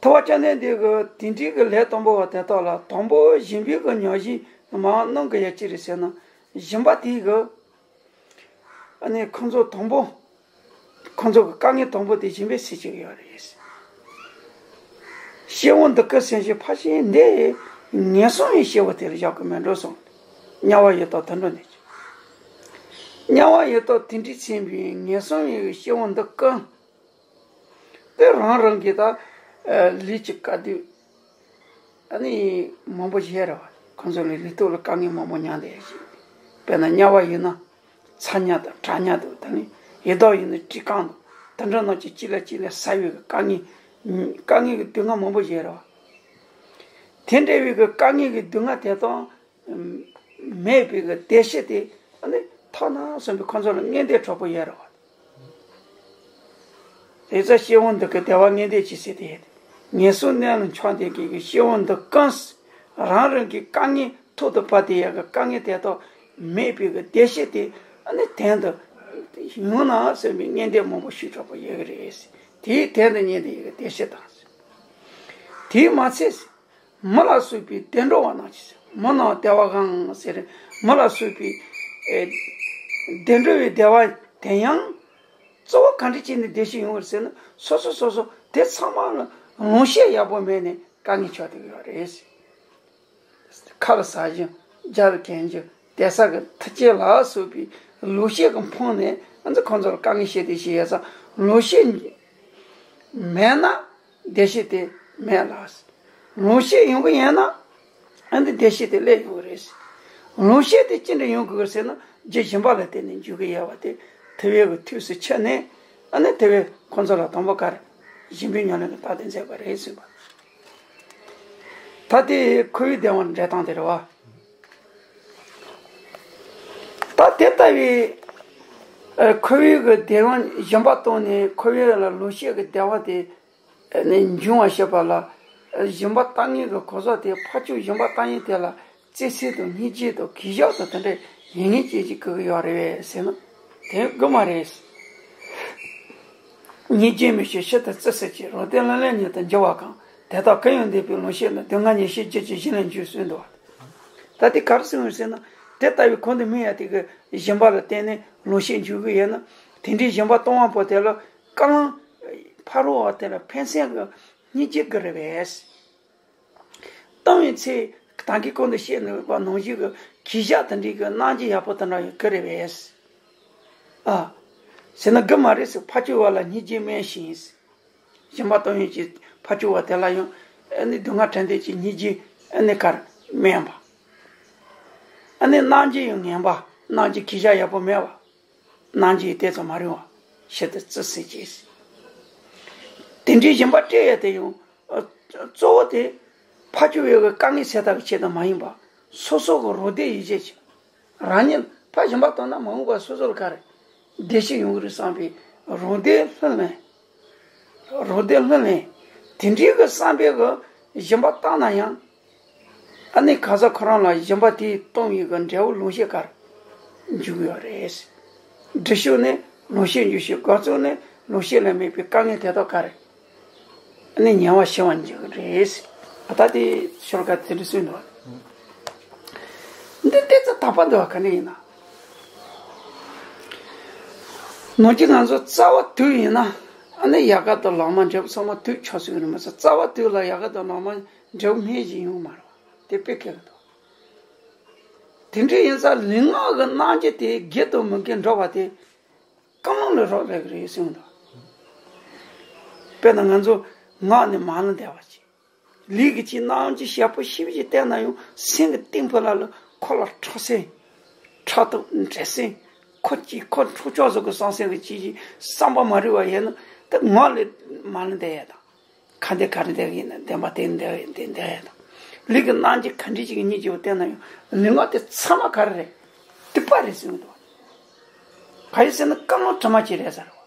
ཐུབ་པ་བཅོམ་ལྡན་འདས་ཀྱིས་དེ་འདྲའི་གི་ལས་དང་པོ་བ་དེ་དག་ལ་དང་པོ་སྦྱིན་པའི་གི་ཉམས་བཞེས་མར་གནང་གི་ཡ་ཅི་རེད་ཟེར་ན། སྦྱིན་པ་དེའི་གི་ཨ་ནི་ཁོང་ཚོ་དང་པོ། ཁོང་ཚོ་གི་དཀའ་ངལ་དང་པོ་དེ་སྦྱིན་པས་སེལ་བྱེད་ཀྱི་ཡོད་རེད། སྐྱེ་བོ་འདི་སྐད་གསན་ཞིང་ཕར་ཕྱིན་འདི། ངན་སོང་བའི་སྐྱེ་བོ་དེ་ལ་བཞག་གི་མེད་འགྲོ་གསུངས། དམྱལ་བ་ཡི་དྭགས་དུད་འགྲོ་འདི་ཀྱང་། དམྱལ་བ་ཡི་དྭགས་དེ་འདྲའི་ཚན་པའི་ངན་སོང་བའི་སྐྱེ་བོ་འདི་ཀུན། དེ་རང་རང་གི་ད་ལས་ཀྱི་དཀའ་སྡུག་ཨ་ནི་མང་པོ་ཞིག་རེད་བ། ཁོང་ཚོ་ལ་ལུས་སྟོབས་ལ་དཀའ་ངལ་མང་པོ་མྱངས་བསྡད་ཡོད་ཞིག། དཔེར་ན་དམྱལ་བ་ཡིན་ན་ཚ་དམྱལ་དང་གྲང་དམྱལ་དང་། ད་ནི་ཡི་དྭགས་ཡིན་ན་བཀྲེས་སྐོམ་དང་། དེ་འདྲ་རྣམས་ཀྱི་གཅིག་ལ་གཅིག་ལ་ཟ་བའི་གི་དཀའ་ངལ། དཀའ་ངལ་གྱི་སྡུག་བསྔལ་མང་པོ་ཞིག་རེད་བ། དེ་འདྲ་བའི་གི་དཀའ་ངལ་གྱི་སྡུག་བསྔལ་དེ་དང་མེད་པའི་གི་བདེ་སྐྱིད་དེ་ཨ་ནི་ཐོབ་ན་བསམ་པའི་ཁོང་ཚོ་ལ་མངོན་འདོད་དྲག་པོ་ཡོད་རེད་བ། དེ་ཚེ་སྐྱེ་བོ་འདི་སྐད་བདེ་བ་ངན་འདོད་ཀྱི་ཟེར་ཏེ། ངན་སོང་གནས་ལ་མཆོག་འདོད་ཀྱི་སྐྱེ་བོ་འདི་ཀུན། རང་རང་གི་དཀའ་ངལ་ཐོག་ཏུ་བབས་ཏེ་ཡོད་གི་དཀའ་ངལ་དེ་དག་མེད་པའི་གི་བདེ་སྐྱིད་དེ་ཨ་ནི་དོན་དུ་ཡོང་ན་བསམ་པའི་མངོན་འདོད་མང་པོ་ཞིག་དྲག་པོ་ཡོད་གི་རེད། དེའི་དོན་དུ་མངོན་འདོད་ཡོད་གི་བདེ་སྐྱིད་དང་། དེས་མ་ཚད། མི་ལ་སོགས་པའི་བདེ་འགྲོ་བ་རྣམས་ཀྱི། མི་རྣམས་བདེ་བའང་ཟེར། མི་ལ་སོགས་པའི་ཨེ་བདེ་འགྲོ་བའི་བདེ་བ་དེ་ཡང་གཙོ་བོ་ག་འདྲ་བྱས་ནས་བདེ་སྐྱིད་ཡོང་བར་ཟེར་ན། སོ་སོ་སོ་སོ་དེ་ཚང་མ་ལ་ལོངས་སྤྱོད་ཡག་པོ་མེད་ནས་དཀའ་ངལ་ཆགས་བསྡད་ཡོད་རེད། ཁ་ལ་ཟ་རྒྱུ། རྒྱབ་ལ་གྱོན་རྒྱུ། བསྡད་ས་གི་ཐུག་ཆེ་ལ་སོགས་པའི་ལོངས་སྤྱོད་ཀྱི་ཕོངས་ནས་ང་ཚོ་ཁོང་ཚོར་དཀའ་ངལ་བྱེད་དེ་བྱེད་ཡ་ས། ལོངས་སྤྱོད་མེད་ན་བདེ་སྐྱིད་དེ་མེད་ལ། ལོངས་སྤྱོད་ཡོང་གི་ཡིན་ན་ཨ་འདི་བདེ་སྐྱིད་དེ་སླེབས་ཡོང་གི་རེད། ལོངས་སྤྱོད་དེ་ཅི་འདྲ་ཡོང་དགོས་ཀྱི་ཟེར་ན། རྒྱུ་སྦྱིན་པ་ལ་བརྟེན་ནས་འཇུག་གི་ཡོད་པ་དེ་ཐུབ་པའི་གི་ཐུགས་སུ་ཆུད་ནས། ཨ་ནི་ཐུབ་པས་ཁོང་ཚོ་ལ་དང་པོ་ག་རེ། སྦྱིན་པའི་ཉམས་ལེན་གྱི་རྟགས་དེ་མཛད་པ་རེད་གསུངས་པ། ད་དེ་འཁོར་བའི་བདེ་བ་འདྲེན་སྟངས་དེ་རེད་བ། ད་དེ་ལྟ་བུའི་ཨ་འཁོར་བའི་གི་བདེ་བ་སྦྱིན་པ་བཏང་ནས་འཁོར་བའི་ལ་ལོངས་སྤྱོད་ཀྱི་བདེ་བ་དེ་ནས་འབྱུང་བ་བྱེད་པ་ལ། སྦྱིན་པ་བཏང་མཁན་གྱི་གོ་ས་དེ་ཕར་ཕྱོགས་སྦྱིན་པ་བཏང་མཁན་དེ་ལ་བརྩེ་སེམས་དང་སྙིང་རྗེ་དང་གུས་ཞབས་དང་དེ་འདྲ་ཡིན་མཁན་ཅིག་ཅིག་དགོས་ཀྱི་ཡོད་རེད་པས་ཟེར་ན། དེ་དགོས་མ་རེད། སྙིང་རྗེ་མི་བྱེད་ཕྱིར་དུ་བརྩེ་སེམས་བསྐྱེད། རང་དོན་སློབ་དཔོན་ཉིད་དུ་འགྱུར་བ་གང་། དེ་དག་གང་ཡང་འདས་པའི་ལོངས་སྤྱོད་ནི། སྡུག་བསྔལ་ཉེར་ཞི་རྒྱུད་ཀྱི་གཞན་ལས་འབྱུང་གསུངས་འདུག་བ། ད་དེ་ག་རེ་གསུངས་ཡོད་ཟེར་ན། དེ་ལྟ་བུའི་གོང་དུ་སྨོས་ཡ་དེ་གི་སྦྱིན་པ་ལ་བརྟེན་ནས་ལོངས་སྤྱོད་འཇུག་གི་ཡོད་ན། དེ་འདྲའི་སྦྱིན་པ་གཏོང་བ་པོ་དེ་ལ་གང་ཕ་རོལ་བ་དེ་ལ་ཕན་སེམས་ཀྱི་སྙིང་རྗེ་དགོས་རེད་པས། གཏོང་བའི་ཚེ་ད་གིན་གོང་དུ་བཤད་ནུས་པ་ནང་བཞིན་གྱི་གུས་ཞབས་དེ་འདྲའི་གི་གནང་རྒྱུ་ཡག་པོ་དེ་འདྲ་ཡོད་དགོས་རེད་པས། ཨ། ཟེར་ན་དགོས་མ་རེད་ཟེར། ཕར་ཕྱོགས་བ་ལ་སྙིང་རྗེ་སྨོན་ཞིང་། སྦྱིན་པ་གཏོང་མཁན་གྱི་ཕར་ཕྱོགས་བ་དེ་ལ་ཡང་ཨ་ནི་སྡུག་བསྔལ་དྲན་ཐེངས་ཀྱི་སྙིང་རྗེ་ཨ་ནི་གར་དམན་པ། ཨ་ནི་གནང་རྒྱུ་ཡང་ངན་པ། གནང་རྒྱུ་གུས་ཞབས་ཡག་པོ་མེད་པ། གནང་རྒྱུ་ཡི་ལྟས་ཙམ་མ་རིང་བ། ཕྱིར་དུ་བརྩི་སྲིད་ཅེས། དེ་འདྲའི་སྦྱིན་པ་སྤྲད་ཡ་དེ་ཡང་ཨ་གཙོ་བོ་དེ་ཕར་ཕྱོགས་བའི་དཀའ་ངལ་སེལ་ཐབས་ཀྱི་ཆེད་དུ་མ་ཡིན་པ། སོ་སོ་གི་རོགས་འདེགས་ཡིད་ཆེས་ཀྱི། རང་ཉིད་ཕར་སྦྱིན་པ་བཏང་ན་མ་འོངས་པར་སོ་སོ་ལ་ག་རེ་བདེ་སྐྱིད་ཡོང་གི་རེད་བསམ་པའི་རོགས་འདེགས་ལྷུར་ལེན། རོགས་འདེགས་ལྷུར་ལེན། དེ་འདྲའི་གི་བསམ་པའི་གི་སྦྱིན་པ་བཏང་ན་ཡང་། ཨ་ནི་གང་ཟག་ཁོ་རང་ལ་སྦྱིན་པ་དེས་བཏང་བའི་གི་འབྲས་བུ་ལོངས་སྤྱོད་གར་འཇུག་ཡོད་རེད། སྒྲུབ་ཕྱོགས་ནས་ལོངས་སྤྱོད་འཇུག་ཕྱིར། དགག་ཚུལ་ནས་ལོངས་སྤྱོད་ལ་དམིགས་པའི་དཀའ་ངལ་དེ་དག་གར། ནི་ཉེ་བར་ཞི་བར་འགྱུར་རེད། ད་ལྟ་དེ་ཤོ་ལོ་ཀ་དེ་འདྲ་གསུངས་འདུག། འདི་ཏོག་ཙམ་དག་པ་འདུག་བ། ག་ནས་ཡིན་ན། ནང་གི་ང་ཚོ་རྩ་བ་དུས་ཡིན་ན། ཨ་ནི་ཡལ་ག་དང་ལོ་མ་འབྲས་བུ་ཚང་མ་དུས་ཆགས་སྲིད་ཀྱི་རེད་མ་ཟད། རྩ་བ་དུས་ལ་ཡལ་ག་དང་ལོ་མ་འབྲས་བུ་སྨིན་ཞིག་ཡོང་མ་རེད་བ། དེ་དཔེ་སྐད་ཀྱི་འདུག། དེ་འདྲ་ཡིན་ཙང་ལུས་ངག་གི་རྣམ་འགྱུར་དེ་དགེ་དང་མི་དགེ་འགྲོ་བ་དེ། རྐང་ལག་ལ་རག་ལས་ཀྱི་རེད་གསུངས་འདུག། དཔེར་ན་ང་ཚོ་ངག་ནས་མ་ལ་འདས་པ་ཅིག་ལུས་ཀྱི་ཅིག་རྣམ་ཅིག་ཞེ་པོ་ཞིབ་ཅིག་བལྟས་ན་ཡང་སེམས་ཀྱི་གཏིང་ཕུ་ལ་ལ་ཁོ་ལ་ཁྲག་སེམས། ཕྲག་དོག་འདྲེ་སེམས། ཁོ་ཅིག་ཁོ་འཁྲུག་ཆོག་སོགས་ཀྱི་བསམ་སེམས་ཀྱི་ཅིག་ཅིག་བསམ་པ་མ་རིག་པ་ཡིན་ན་ད་ངག་ལས་མ་ལ་འདས་ཡ་དང་། ཁ་འདི་ག་རེ་འདས་ཡིན་ན་བདེན་པ་དེ་འདས་ཡིན་དེ་འདས་ཡ་དང་། ལུས་ཀྱི་རྣམ་ཅིག་ག་འདྲ་ཅིག་གི་སྙིང་རྗེ་བོ་བལྟས་ན་ཡང་ལུས་ངག་དེ་ཚང་མ་ག་རེ་རེད། སྡིག་པ་རེད་ཟེར་གི་འདུག་ག་རེ་ཟེར་ན་རྐང་ལག་དྲི་མ་ཅིག་རེད་ཟེར་བ།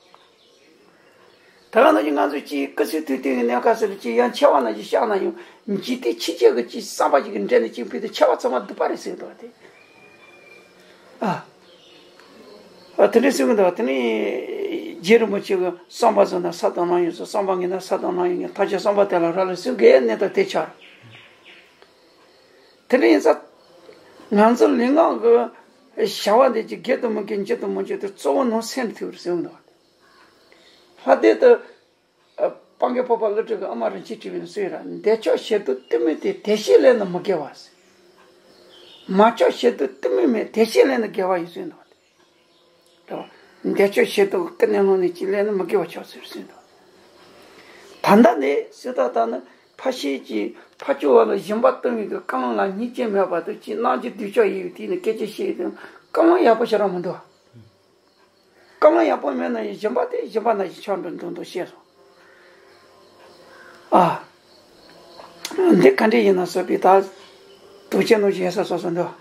ད་ག་ནང་བཞིན་ང་ཚོ་ཅིག་སྐུ་ཚེ་དུས་དུས་ཀྱི་གནས་སྐབས་སུ་ཅིག་ཡང་མཆེ་བ་ནང་བཞིན་བཤགས་ན་ཡང་འཇིག་རྟེན་ཕྱི་རྒྱལ་གྱི་ཅིག་བསམ་པ་ཅིག་གི་འདྲེས་ནས་ཅིག་ཕུལ་ཏེ་མཆེ་བ་ཚང་མ་སྡིག་པ་རེད་ཟེར་འདུག་སྟེ། ཨ། ཨ་དེ་འདྲ་གསུང་གི་འདུག་དེ་ནི་རྗེ་རིན་པོ་ཆེ་གི་བསམ་པ་བཟོད་ན་ས་དང་ལམ་ཡོད་ཟེར། བསམ་པ་ངན་ན་ས་དང་ལམ་ཡོད་ངེས། ཐམས་ཅད་བསམ་པ་དེ་ལ་རག་ལས་གསུང་གི་གནས་དང་དེ་ཆགས། དེ་འདྲ་ཡིན་ཙང་ང་ཚོ་ལུས་ངག་གི་བྱ་བ་འདི་ཅིག་དགེ་དང་མི་དགེ་འཇིགས་དང་མི་འཇིགས་དེ་གཙོ་བོ་ནང་སེམས་ཐུག་རེད་གསུང་གི་འདུག་ལྷ་སྡེ་དུ། སྤང་གི་ཕོ་པ་ཀླུ་སྒྲུབ་ཀྱི་ཨ་མ་རིན་ཆེན་སྤྲུལ་པའི་གསུང་ར། འདས་ཆོག་བྱེད་དུ་གཏི་མུག་དེ། དེ་ཕྱིར་ལས་ནི་མི་དགེ་བ་ཟེར། མ་ཆོག་བྱེད་དུ་གཏི་མུག་མེད། དེ་ཕྱིར་ལས་ནི་དགེ་བ་ཡོད་ཟེར་འདུག་སྟེ། འདས་ཆོག་བྱེད་དུ་ཀུན་ནས་སློང་ནས་ཅི་ལས་ནི་མི་དགེ་བ་ཆོག་ཟེར་ཟེར་འདུག་ད་ལྟ་ནས་སུ་ད་ལྟ་ནི་ཕ་ཤེས་ཀྱི་ཕ་ཅོ་བ་ལ་སྦྱིན་པ་གཏོང་བའི་གི་རྐང་ལག་གཉིས་ཀྱང་མེད་པ་དུ་ཅི་གནང་རྒྱུ་སྡིག་ཆོག་ཡིན་དེ་ནི་སྐད་ཆ་བཤད་དུས་རྐང་ལག་ཡག་པོ་ཞེ་དྲག་མི་འདུག་རྐང་ལག་ཡག་པོ་མེད་ན་ཡང་སྦྱིན་པ་དེ་སྦྱིན་པ་ནང་བཞིན་ཆགས་འགྲོ་འདུག་འདུག་ཤེས་སོང་། ཨ། འདི་ག་འདྲ་ཡིན་ན་སོགས་པའི་ད་དུག་ཅན་ནོ་ཞེས་ས་སོགས་སུ་འདུག་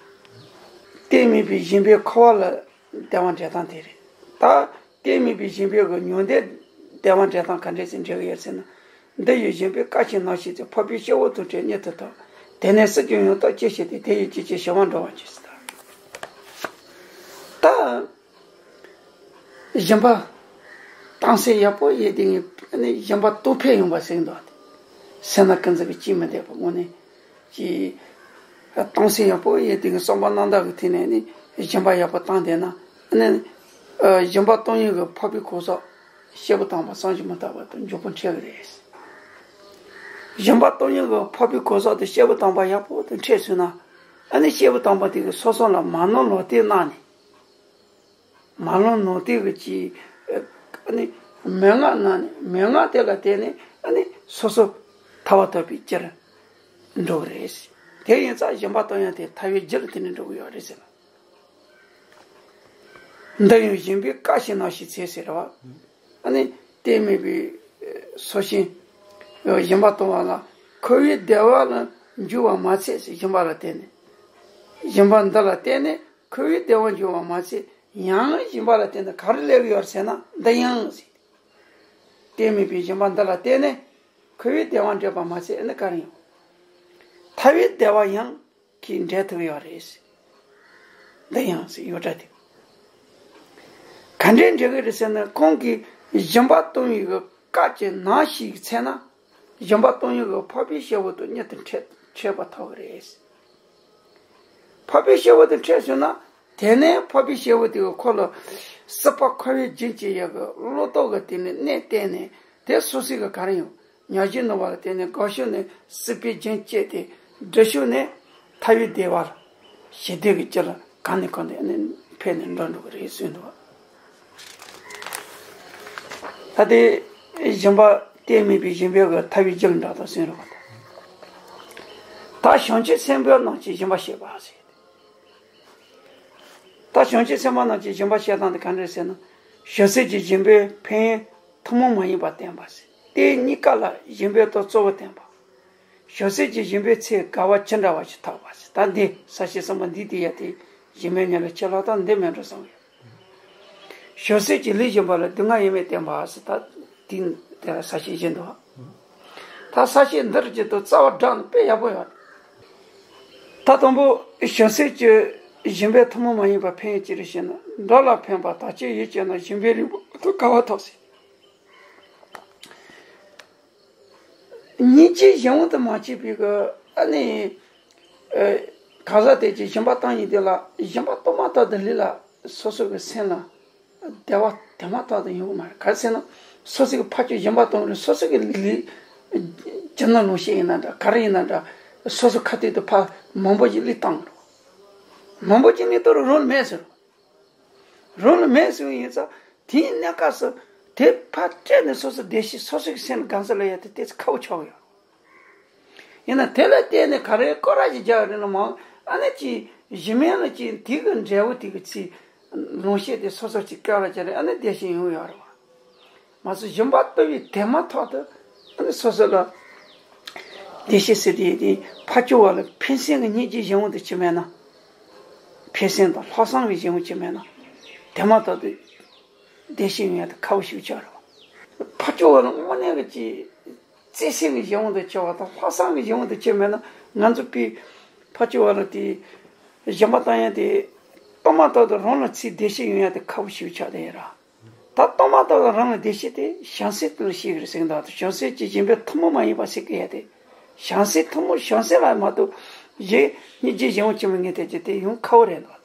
རྟེན་མེད་པའི་སྦྱིན་པའི་འཁོར་བ་ལ་བདེ་བ་འབྲས་ཐང་དེ་རེད། ད་རྟེན་མེད་པའི་སྦྱིན་པའི་གི་ཉུང་ལྡན་བདེ་བ་འབྲས་ཐང་ག་འདྲ་ཞིག་འབྲེལ་གི་ཡོད་ཟེར་ན། འདི་ཡི་སྦྱིན་པའི་བཀའ་བཞིན་ནང་བཞིན་དུ། འཕགས་པའི་སྐྱེ་བོ་དང་འཕྲད་མྱུར་དུ་ཐོབ། དེ་ནས་སྲིད་ཀྱི་ཡང་དག་སྐྱེ་ཤེས་ཏེ། དེ་ཡི་སྐྱེ་ཤེས་ཞི་བར་འགྲོ་བར་འགྱུར་ཟེར། ད། སྦྱིན་པ་གཏོང་སེམས་ཡག་པོ་ཡོད་དེ་ནི་སྦྱིན་པ་གཏོང་ཕན་ཡོང་བ་ཟེར་འདུག་སྟེ། སེམས་ན་ཀུན་རྫོབ་ཀྱི་སྐྱིད་མི་བདེ་བ་དངོས་གནས་ཀྱི་གཏོང་སེམས་ཡག་པོ་ཡོད་དེ་ནི་བསམ་པ་རྣམ་དག་གི་ཐད་ནས་ནི་སྦྱིན་པ་ཡག་པོ་བཏང་བསྡད་ན་ནི་སྦྱིན་པ་གཏོང་ཡུལ་གྱི་འཕགས་པའི་གོ་ས་སྐྱེས་བུ་དམ་པ་བསམ་གྱིས་མི་ཁྱབ་པ་དང་མགྱོགས་པོ་འཕྲད་ཀྱི་རེད། སྦྱིན་པ་གཏོང་ཡུལ་གྱི་འཕགས་པའི་གོ་ས་དེ་སྐྱེས་བུ་དམ་པ་ཡག་པོ་དེ་འཕྲད་སོང་ན་ཨ་ནི་སྐྱེས་བུ་དམ་པ་དེ་གི་སོ་སོ་ལ་མ་ནོར་ལོག་ལྟས་གནང་ནས། མ་ལོན་ནོར་དེ་གི་ཅིག་ཨ་ནི་མན་ངག་གནང་ནས་མན་ངག་དེ་ལ་བརྟེན་ནས་ཨ་ནི་སོ་སོ་ཐར་པ་ཐོབ་པའི་རྒྱུར་འགྲོ་གི་རེད། དེ་ཡིན་ཙང་སྦྱིན་པ་གཏོང་ཡང་དེ་ཐར་པའི་རྒྱུར་དེ་ནི་འགྲོ་གི་ཡོད་རེད་ཟེར་ལ། འདི་ཡང་སྦྱིན་པའི་བཀའ་བཞིན་ནང་བཞིན་འཚལ་ཟེར་བ། ཨ་ནི་རྟེན་མེད་པའི་སོ་ཤིང་སྦྱིན་པ་གཏོང་བ་ལ་འཁོར་བའི་བདེ་བ་ལ་འགྱུར་བ་མ་ཚད་ཟེར་སྦྱིན་པ་ལ་བརྟེན་ནས། སྦྱིན་པ་འདི་ལ་བརྟེན་ནས། འཁོར་བའི་བདེ་བ་འབྱུང་བ་མ་ཚད་ཡང་སྦྱིན་པ་ལ་བརྟེན་ནས་ག་རེ་སླེབས་ཡོད་ཟེར་ན་འདི་ཡང་ཟེར། རྟེན་མེད་པའི་སྦྱིན་པ་འདི་ལ་བརྟེན་ནས་འཁོར་བའི་བདེ་བ་འབྲེལ་བ་མ་ཚད་ནི་ག་རེ་ཡང་། ཐར་པའི་བདེ་བ་ཡང་གིས་འབྲེལ་ཐུབ་ཡོད་རེད་ཟེར། འདི་ཡང་ཟེར་ཡོད་འདྲ་དེ། ག་འདྲས་འབྲེལ་གི་རེད་ཟེར་ན་ཁོང་གིས་སྦྱིན་པ་གཏོང་བའི་གི་སྐབས་ཀྱི་ནང་ཞིག་ཚེ་ན་སྦྱིན་པ་གཏོང་ཡུལ་གི་འཕགས་པའི་སྐྱེ་བོ་དང་མྱུར་དུ་འཕྲད་འཕྲད་པ་ཐོབ་གི་རེད་ཟེར། འཕགས་པའི་སྐྱེ་བོ་དེ་འཕྲད་སོང་ན། དེ་ནས་འཕགས་པའི་སྐྱེ་བོ་དེ་གི་ཁོ་ལ་སྲིད་པ་འཁོར་བའི་རྒྱུན་གཅོད་ཡག་གི་བློ་ལྡོག་གི་སྟེང་ནས་གནས་བསྟན་ནས་དེ་སོ་སོའི་གི་ག་རེ་ཡང་མྱ་ངན་ལས་འདས་པ་ལ་བརྟེན་ནས་དགའ་ཕྱོགས་ནས་སྲིད་པའི་རྒྱུན་གཅོད་དེ་འདྲི་ཕྱོགས་ནས་ཐར་པའི་བདེ་བ་ཞི་བདེ་གི་རྒྱུ་ལ་གང་ནས་གང་དུ་ནས་འཕེལ་ནས་འགྲོ་འགྲོ་གི་རེད་གསུངས་འདུག་ད་དེ་སྦྱིན་པ་རྟེན་མེད་པའི་སྦྱིན་པའི་གི་ཐར་པའི་རྒྱུ་ལ་འདྲ་དང་གསུངས་རོགས། ད་བྱང་ཆུབ་སེམས་དཔའ་རྣམས་ཀྱི་སྦྱིན་པ་བྱེད་པ་ཟེར། ད་བྱང་ཆུབ་སེམས་དཔའ་རྣམས་ཀྱི་སྦྱིན་པ་བྱེད་སྟངས་དེ་ག་འདྲ་ཟེར་ན། ཞབས་བསིལ་གྱི་སྦྱིན་པའི་ཕན་ཡོན་ཐུན་མོང་མ་ཡིན་པ་བསྟན་པ་ཟེར། དེ་གཉིས་ཀ་ལ་སྦྱིན་པའི་སྟོབས་གཙོ་བོ་བསྟན་པ། ཞབས་བསིལ་གྱི་སྦྱིན་པའི་ཚེ་དགའ་བ་ཇི་འདྲ་བ་ཞིག་ཐོབ་པ་ཟེར། ད་འདི་ས་བཅད་གསུམ་པ་འདི་དེ་ཡ་དེ་གཞན་མའི་ཉེ་ལ་ཆེ་ལ་དང་འདི་མེད་འགྲོ་བསམ་ཡོད། ཞབས་བསིལ་གྱི་ལས་སྦྱིན་པ་ལ་སྡུག་བསྔལ་ཡོད་མེད་བསྟན་པ་ཟེར། ད་དེ་དེ་ལ་ས་བཅད་བཞི་འདུག་ད་ས་བཅད་འདིར་གྱི་དུ་རྩ་བ་སྦྲགས་ནས་དཔེ་ཡག་པོ་ཡོད། ད་དང་པོ་ཞབས་བསིལ་གྱི་སྦྱིན་པའི་ཐུན་མོང་མ་ཡིན་པ་ཕན་ཡོན་ཅི་རེད་ཞེ་ན། དགྲ་ལ་ཕན་པ་དག་ཅིང་ཡིད་ཆེས་ན། སྦྱིན་པའི་རིགས་པོ་དུ་དགའ་བ་ཐོབ་ཟེར། སྙིང་རྗེ་གཞན་དབང་དུ་མ་བྱས་པའི་གི་ཨ་ནི། ཨ། གང་ཟག་དེ་གྱིས་སྦྱིན་པ་བཏང་ཡིན་དེ་ལ་སྦྱིན་པ་གཏོང་མ་ཐག་ཏུ་ལུས་ལ་སོ་སོ་གི་སེམས་ལ་བདེ་བ་དེ་མ་ཐག་ཏུ་ཡོང་གི་མ་རེད། ག་རེ་ཟེར་ན་སོ་སོ་གི་ཕར་ཚུར་སྦྱིན་པ་གཏོང་རེད། སོ་སོ་གི་ལུས་ལུས་ཇི་ནང་ལོངས་སྤྱོད་ཡིན་ན་འདྲ་ག་རེ་ཡིན་ན་འདྲ་སོ་སོ་ཁ་ཐུག་ཏུ་ཕར་མང་པོ་ཞིག་བླུས་བཏང་གི་རེད། མང་པོ་ཞིག་བླུས་བཏང་རུང་རང་ལ་མེད་ཟེར། རང་ལ་མེད་ཟེར་བ་ཡིན་ཙང་དེའི་གནས་སྐབས་སུ་ དེ་ཕར་སྤྲད་ནས་སོ་སོ་བདེ་སྐྱིད་སོ་སོ་གི་སེམས་ལ་དགའ་ཚོར་ལ་ཡ་དེ་ཏོག་ཙམ་ཁག་པོ་ཆགས་ཀྱི་ཡོད། ཡིན་ན་དེ་ལ་བརྟེན་ནས་ག་རེ་སྐོར་ར་ཞིག་རྒྱག་རེད་ན་མང་ཨ་ནི་ཅིག་གཞི་མེད་ལ་ཅིག་དེ་གི་འབྲས་བུ་དེ་གི་ཚིག་ལོངས་སྤྱོད་དེ་སོ་སོར་ཅིག་བཀལ་ལ་བྱས་རེད། ཨ་ནི་བདེ་སྐྱིད་ཡོང་ཡོད་རེད་བ། མ་སོ་སྦྱིན་པ་བཏུབ་པའི་དེ་མ་ཐག་ཏུ་ཨ་ནི་སོ་སོ་ལ་བདེ་སྐྱིད་ཟེར་དེ་དེ་ཕར་ཕྱོགས་བ་ལ་ཕན་སེམས་ཀྱི་སྙིང་རྗེ་གཞན་དབང་དུ་ཅི་མེད་ན། ཕན་སེམས་དང་ལྷག་བསམ་གྱི་གཞན་དབང་ཅི་མེད་ན། དེ་མ་ཐག་ཏུ་བདེ་སྐྱིད་ཡོང་ཡ་དེ་ཁག་པོ་ཞིག་ཆགས་རེད་བ། ཕར་ཕྱོགས་བ་ལ་དངོས་གནས་ཀྱི་ཅིག་བརྩེ་སེམས་ཀྱི་གཞན་དབང་དུ་ཆེ་བ་དང་ལྷག་བསམ་གྱི་གཞན་དབང་དུ་ཆེ་མེད་ན་ང་ཚོ་པའི་ཕར་ཕྱོགས་བ་ལ་དེ་སྦྱིན་པ་བཏང་ཡ་དེ་གཏོང་མ་ཐག་ཏུ་རང་ལ་ཚིག་བདེ་སྐྱིད་ཡོང་ཡ་དེ་ཁག་པོ་ཞིག་ཆགས་བསྡད་ཡོད་ར། ད་གཏོང་མ་ཐག་ཏུ་རང་ལ་བདེ་སྐྱིད་དེ་བྱང་སེམས་དེ་ལ་ཤེས་ཀྱི་རེད་ཟེར་གྱི་འདུག་བྱང་སེམས་ཀྱི་སྦྱིན་པའི་ཐུན་མོང་མ་ཡིན་པ་ཟེར་གྱི་ཡ་དེ། བྱང་སེམས་ཐུན་མོང་བྱང་སེམས་ལ་མ་གཏོགས་གཞན་སྙིང་རྗེ་གཞན་དབང་ཆེན་པོ་ངེས་དེ་ཅི་དེ་ཡོང་ཁག་པོ་རེད་འདུག་བ།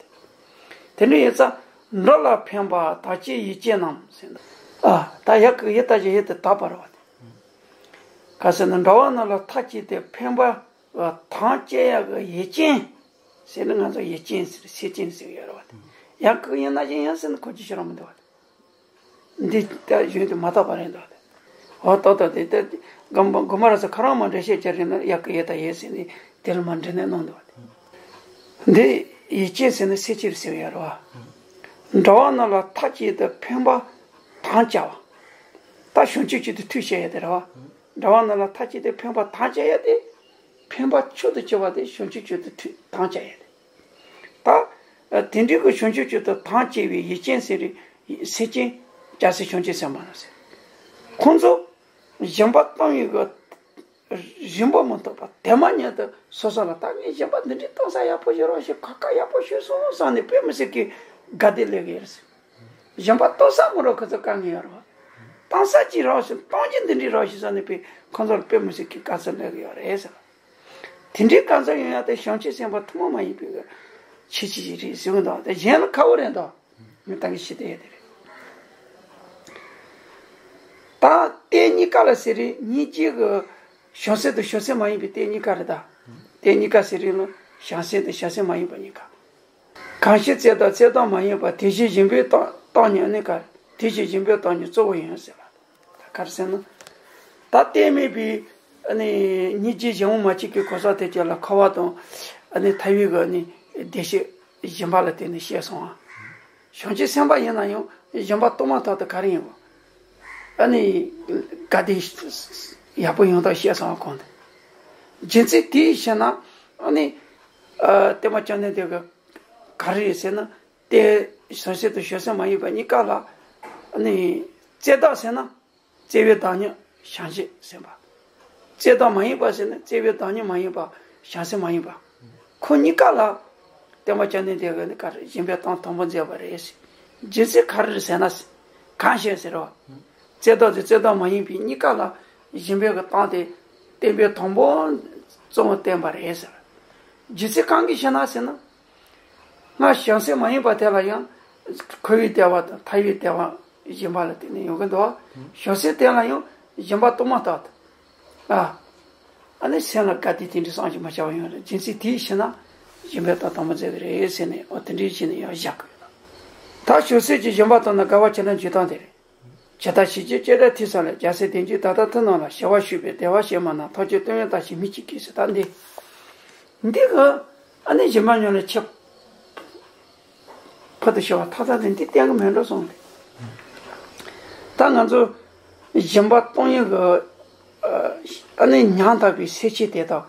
དེ་འདྲ་ཡིན་ཙང་འགྲོ་ལ་ཕན་པ་བདག་བསྐྱེད་ཡིད་བསྐྱེད་རྣམས་ཟེར་འདུག་ཨ་ད་ཡག་གི་ཡིད་ལྟ་ཅི་ཡིད་དེ་དག་པ་རེད་བ། དེ་ག་ཟེར་ན་འགྲོ་བ་རྣམས་ལ་མཐའ་བསྐྱེད་དེ་ཕན་པ་དང་བཅས་ཡག་གི་ཡིད་ཅན་ཟེར་ན་ང་ཚོ་ཡིད་ཅན་ཟེར་སེམས་ཅན་ཟེར་གྱི་ཡོད་རེད་བ། དེ་ཡག་གི་ཡིན་ན་ཅི་ཡང་ཟེར་ན་ཁོ་ཅི་ཤེས་རང་མི་འདུག་བ། དེ། འདི་ལྟ་གཞན་དུ་མ་བརྟགས་པ་རེད་འདུག་སྟེ། འོ་ཏོ་ཏོ་དེ་ལྟ་དགོན་པ་དགོན་པ་ར་ས་ཁ་རང་མ་འགྲེལ་བཤད་བྱ་རེད་ན་ཡག་གི་ཡོད་ད་ཡོད་ཟེར་ནས་དེ་ལ་མ་འགྲེལ་ནས་གནང་འདུག་སྟེ། འདི་ཡིད་ཅན་ཟེར་ན་སེམས་ཅན་ཟེར་ཡོད་རེད་བ། འགྲོ་བ་རྣམས་ལ་མཐའ་གཅིག་ཏུ་ཕན་པ་དང་བཅས་པ། ད་བྱང་ཆུབ་ཅིག་ཏུ་ཐུགས་བྱས་ཡོད་དེ་རེད་བ། འགྲོ་བ་རྣམས་ལ་མཐའ་གཅིག་ཏུ་ཕན་པ་དང་བཅས་ཡོད་དེ། ཕན་པ་མཆོག་ཏུ་གྱུར་པ་དེ་བྱང་ཆུབ་ཅིག་ཏུ་ཐུགས་དང་བཅས་ཡོད་དེ། ད། དེ་འདྲའི་གི་བྱང་ཆུབ་ཅིག་ཏུ་དང་བཅས་པའི་ཡིད་ཅན་ཟེར་རེད། སེམས་ཅན། རྒྱལ་སྲས་བྱང་ཆུབ་སེམས་དཔའ་རྣམས་ཟེར། ཁོང་ཚོ། སྦྱིན་པ་གཏོང་བའི་གི། རིམ་པ་མི་མཐུན་པ་དེ་མ་ཉིད་དུ་སོ་སོ་ལ་ད་ངས་སྦྱིན་པ་འདི་འདྲའི་གཏོང་ས་ཡག་པོ་ཞིག་རོགས་ཞེས་གོ་སྐབས་ཡག་པོ་ཞིག་སོང་བསམ་ནས་དཔེ་མི་སྲིད་ཀྱི་དགའ་བདེ་སླེབས་ཀྱི་ཡོད་རེད་ཟེར། སྦྱིན་པ་གཏོང་ས་མི་རོགས་ཁོ་ཚོ་དཀའ་ངལ་ཡོད་རེད་བ། གཏོང་ས་ཅིག་རོགས་ཞེས་གཏོང་རྒྱུ་འདི་འདྲའི་རོགས་ཞེས་བསམ་ནས་དཔེ་ཁོ་ཚོ་ལ་དཔེ་མི་སྲིད་ཀྱི་དཀའ་ཚེགས་སླེབས་ཀྱི་ཡོད་རེད་ཟེར། དེ་འདྲའི་གང་ཟག་ཡིན་ཡང་དེ་བྱང་ཆུབ་སེམས་དཔའ་ཐུན་མོང་མ་ཡིན་པའི་ཁྱད་ཆོས་ཅིག་རེད་ཟེར་གི་འདུག་དེ་གཞན་ལ་ཁག་པོ་རེད་འདུག་ངས་ད་གིན་བཤད་དེ་ཡོད་དེ་རེད། ད་དེ་གཉིས་ཀ་ལ་ཟེར་རེད། སྙིང་རྗེ་གི་བྱང་སེམས་དང་བྱང་སེམས་མ་ཡིན་པའི་དེ་གཉིས་ཀ་རེད་ད། དེ་གཉིས་ཀ་ཟེར་རེད་ལ་བྱང་སེམས་དང་བྱང་སེམས་མ་ཡིན་པ་གཉིས་ཀ། གང་ཞིག་བརྩེ་དང་བརྩེ་དོན་མ་ཡིན་པ། དེ་བཞིན་སྦྱིན་པའི་སྟོབས་སྟོབས་ཉིད་ནི་ག་དེ་བཞིན་སྦྱིན་པའི་སྟོབས་ཉིད་གཙོ་བོ་ཡིན་ཟེར་བ། ད་ག་རེ་ཟེར་ན། ད་གཏན་མེད་པའི་ཨ་ནི་སྙིང་རྗེ་གཞན་དབང་མ་བྱས་ཀྱི་གོ་ས་དེ་ཅན་ལ་འཁོར་བ་དང་ཨ་ནི་ཐར་བའི་གི་ཨ་ནི་བདེ་སྐྱིད་སྦྱིན་པ་ལ་བརྟེན་ནས་སྐྱེས་སོང་ང་། བྱང་ཆུབ་སེམས་དཔའ་ཡིན་ན་ཡང་སྦྱིན་པ་གཏོང་མ་ཐག་ཏུ་ག་རེ་ཡིན་པ། ཨ་ནི་དགའ་བདེ་ཡག་པོ་ཡོང་ཐབས་བཤད་སོང་ང་གོང་དུ། རྒྱུ་མཚན་དེའི་ཕྱིར་ན་ཨ་ནི་ཨ་བསྟན་པ་བཅོམ་ལྡན་འདས་ཀྱིས་ག་རེ་ཟེར་ན། དེ་བྱང་སེམས་དང་བྱང་སེམས་མ་ཡིན་པ་གཉིས་ཀ་ལ་ཨ་ནི་བརྩེ་བདག་ཟེར་ན་བརྩེ་བའི་བདག་ཉིད་བྱང་ཆུབ་སེམས་དཔའ། བརྩེ་བདག་མ་ཡིན་པ་ཟེར་ན་བརྩེ་བའི་བདག་ཉིད་མ་ཡིན་པ་བྱང་སེམས་མ་ཡིན་པ། ཁོ་གཉིས་ཀ་ལ་བསྟན་པ་བཅོམ་ལྡན་འདས་ཀྱིས་ནི་ག་རེ་སྦྱིན་པའི་སྟོབས་དང་པོ་མཛད་པ་རེད་ཟེར། རྒྱུ་མཚན་ག་རེ་རེད་ཟེར་ན། གང་ཞིག་ཟེར་རོ། བརྩེ་བདག་དང་བརྩེ་བདག་མ་ཡིན་པའི་གཉིས་ཀ་ལ་སྦྱིན་པའི་གི་སྟོབས་དེ་བསྟན་པའི་དང་པོ་གཙོ་བོ་བསྟན་པ་རེད་ཟེར། རྒྱུ་མཚན་གང་གི་ཕྱིར་ན་ཟེར་ན། སྔར་བྱང་སེམས་མ་ཡིན་པ་དེ་ལ་ཡང་འཁོར་བའི་བདེ་བ་དང་ཐར་བའི་བདེ་བ་སྦྱིན་པ་ལ་བརྟེན་ནས་ཡོང་གི་འདུག་བ། བྱང་སེམས་དེ་ལ་ཡང་སྦྱིན་པ་གཏོང་མ་ཐག་ཏུ། ཨ། ཨ་ནི་སེམས་ལ་དགའ་བདེ་དེ་འདྲའི་བསམ་གྱིས་མི་ཁྱབ་པ་ཡོང་རེད། རྒྱུ་མཚན་དེའི་ཕྱིར་ན་སྦྱིན་པའི་སྟོབས་དང་པོ་མཛད་པ་རེད་ཟེར་ནས་འོ་དེ་འདྲའི་བྱས་ནས་ཡང་བཞག་གི་ཡོད། ད་བྱང་སེམས་ཀྱི་སྦྱིན་པ་གཏོང་ན་དགའ་བ་ཆེ་ན་འཇོན་ཐང་དེ་རེད། ཇི་ལྟར་ཤེས་ཀྱི་ཅི་འདྲ་ཐོས་ས་ལས། རྒྱལ་སྲས་དོན་གྱི་ད་ལྟ་ཐུབ་རྣམས་ལ། ཞི་བར་བཞུགས་པའི་བདེ་བར་གཤེགས་མ་རྣམས། ཐམས་ཅད་སྟོན་པའི་བདག་ཞིང་མི་ཕྱེད་ཀྱིས་ཟེར། ད་འདི། འདི་གི་ཨ་ནི་སྦྱིན་པ་ཉོ་ལ་ཆེ། ཕུལ་དུ་ཞུ་བ་ཐག་ཐག་ཏུ་འདི་བསྟན་གི་མེད་འགྲོ་གསུངས་ཏེ། ད་ང་ཚོ་སྦྱིན་པ་གཏོང་ཡུལ་གི་ཨ་ནི་ཉམ་ཐག་པའི་སེམས་ཅན་དེ་དག་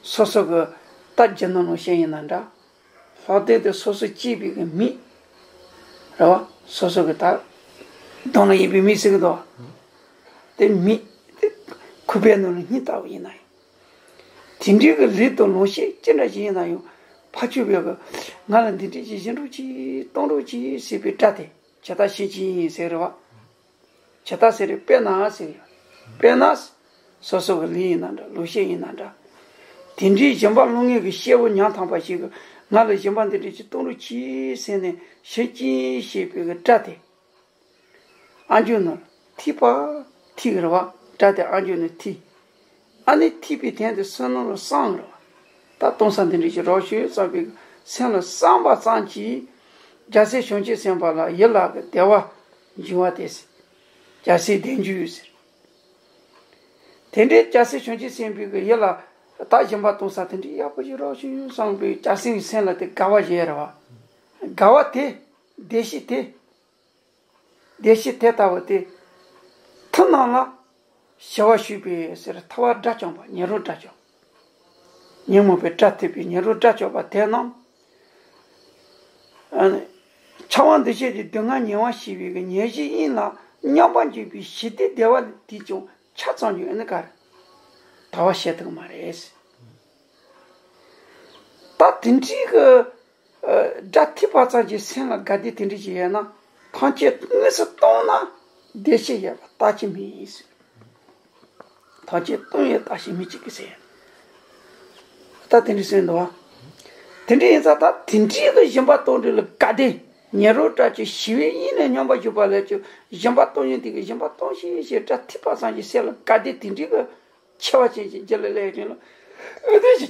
སོ་སོ་གི་ད་རྒྱུ་ནོར་ལོངས་སྤྱོད་ཡིན་ན་འདྲ། ལྷག་དོན་དུ་སོ་སོ་སྐྱེས་པའི་གི་མིག་རེད་བ། སོ་སོ་གི་ད་གདོང་ལ་ཡིན་པའི་མིག་ཟེར་གི་འདུག་བ། དེ་མིག་དེ་ཁུ་བའི་ནང་ལ་སྙིང་ལྟ་བུ་ཡིན་ན་ཡང་། དེ་འདྲའི་གི་ལུས་དང་ལོངས་སྤྱོད་ཅི་འདྲ་ཞིག་ཡིན་ན་ཡང་ཕར་ཕྱོགས་པའི་གི་ང་ལ་འདི་འདྲ་ཞིག་བྱིན་རོགས་གྱིས་གཏོང་རོགས་གྱིས་ཟེར་བའི་སྒྲ་དེ་ཇི་ལྟར་ཤེས་ཀྱི་ཡིན་ཟེར་རེད་བ། ཇི་ལྟར་ཟེར་རེད། དཔེར་ན་ཟེར་ཡ། དཔེར་ན། སོ་སོ་གི་ལུས་ཡིན་ན་འདྲ། ལོངས་སྤྱོད་ཡིན་ན་འདྲ། དེ་འདྲའི་སྦྱིན་པ་སློང་མཁན་གྱི་སྐྱེ་བོ་ཉམ་ཐག་པ་ཞིག་གིས་ང་ལ་སྦྱིན་པ་འདི་འདྲ་ཅིག་གཏོང་རོགས་གྱིས་ཟེར་ནས་ཞུ་གི་ཡིན་ཞེས་པའི་གི་སྒྲ་དེ། ཨ་མཆོག་ནི་ཐོས་པ་ཐོས་གི་རེད་བ། སྒྲ་དེ་ཨ་མཆོག་ནི་ཐོས། ཨ་ནི་ཐོས་པའི་དོན་དེ་བསོད་ནམས་ལ་བསམ་གི་རེད་བ། ད་གཏོང་ས་འདི་འདྲ་ཞིག་རོགས་ཞུ་བསམ་པའི་སེམས་ལ་བསམ་པ་ཙམ་གྱིས་རྒྱལ་སྲས་བྱང་ཆུབ་སེམས་དཔའ་ལ་ཡིད་ལ་གི་བདེ་བ་འབྱུང་བ་དེ། རྒྱལ་སྲས་བདེ་འབྱུང་ཟེར། དེ་འདྲའི་རྒྱལ་སྲས་བྱང་ཆུབ་སེམས་དཔའི་གི་ཡིད་ལ་ད་སྦྱིན་པ་གཏོང་ས་དེ་འདྲའི་ཡག་པོ་ཞིག་རག་བྱུང་བསམ་པའི་རྒྱལ་སྲས་ཀྱི་སེམས་ལ་དེ་དགའ་བ་ཞིག་ཡོད་རེད་བ། དགའ་བ་དེ། བདེ་སྐྱིད་དེ། བདེ་སྐྱིད་དེ་ལྟ་བུ་དེ། ཐུབ་རྣམས་ལ་ཞི་བར་བྱེད་པའི་ཟེར། ཐུབ་པ་དགྲ་བཅོམ་པ། ཉེ་རབས་དགྲ་བཅོམ། ཉོན་མོངས་པའི་དགྲ་ཐུལ་བའི་ཉེ་རབས་དགྲ་བཅོམ་པ་དེ་རྣམས། ཨ་ནི། འཆི་བ་འདུ་བྱེད་ཀྱི་སྡུག་བསྔལ་ཉེ་བར་ཞི་བའི་གི་ཉེར་ཞིའི་དབྱིངས་ལ་མཉམ་པར་འཇུག་པའི་ཞི་བདེའི་བདེ་བ་དེ་ཅུང་ཆ་ཙམ་ཡོད་ན་ག་རེ། ད་བ་བཤད་ཐུབ་མ་རེད། ད་དེ་འདྲའི་གི། ཨ། དགྲ་ཐུལ་བ་ཙམ་གྱི་སེམས་ལ་དགའ་བདེ་དེ་འདྲ་ཞིག་ཡོད་ན། ཐམས་ཅད་དངོས་སུ་སྟོང་ན་བདེ་སྐྱིད་ཡོད་པ་ལྟ་ཅི་སྨོས་ཟེར། ཐམས་ཅད་སྟོང་ཡང་ལྟ་ཅི་སྨོས་ཅི་གི་ཟེར། ད་དེ་འདྲ་ཟེར་འདུག་བ། དེ་འདྲ་ཡིན་ཙང་ད་དེ་འདྲའི་གི་སྦྱིན་པ་གཏོང་དུས་ལ་དགའ་བདེ། ཉེ་རབས་དགྲ་བཅོམ་ཞི་བའི་དབྱིངས་ལ་མཉམ་པར་འཇུག་པ་ལས་ཀྱང་སྦྱིན་པ་གཏོང་ཡོང་དུས་ཀྱི་སྦྱིན་པ་གཏོང་ཞེས་ཞེས་དགྲ་ཐུལ་བ་ཙམ་གྱི་སེམས་ལ་དགའ་བདེ་དེ་འདྲའི་གི། ཆེ་བ་ཅན་གྱི་རྒྱུ་ལ་སླེབས་ཀྱང་ལ། ཨ་ནི་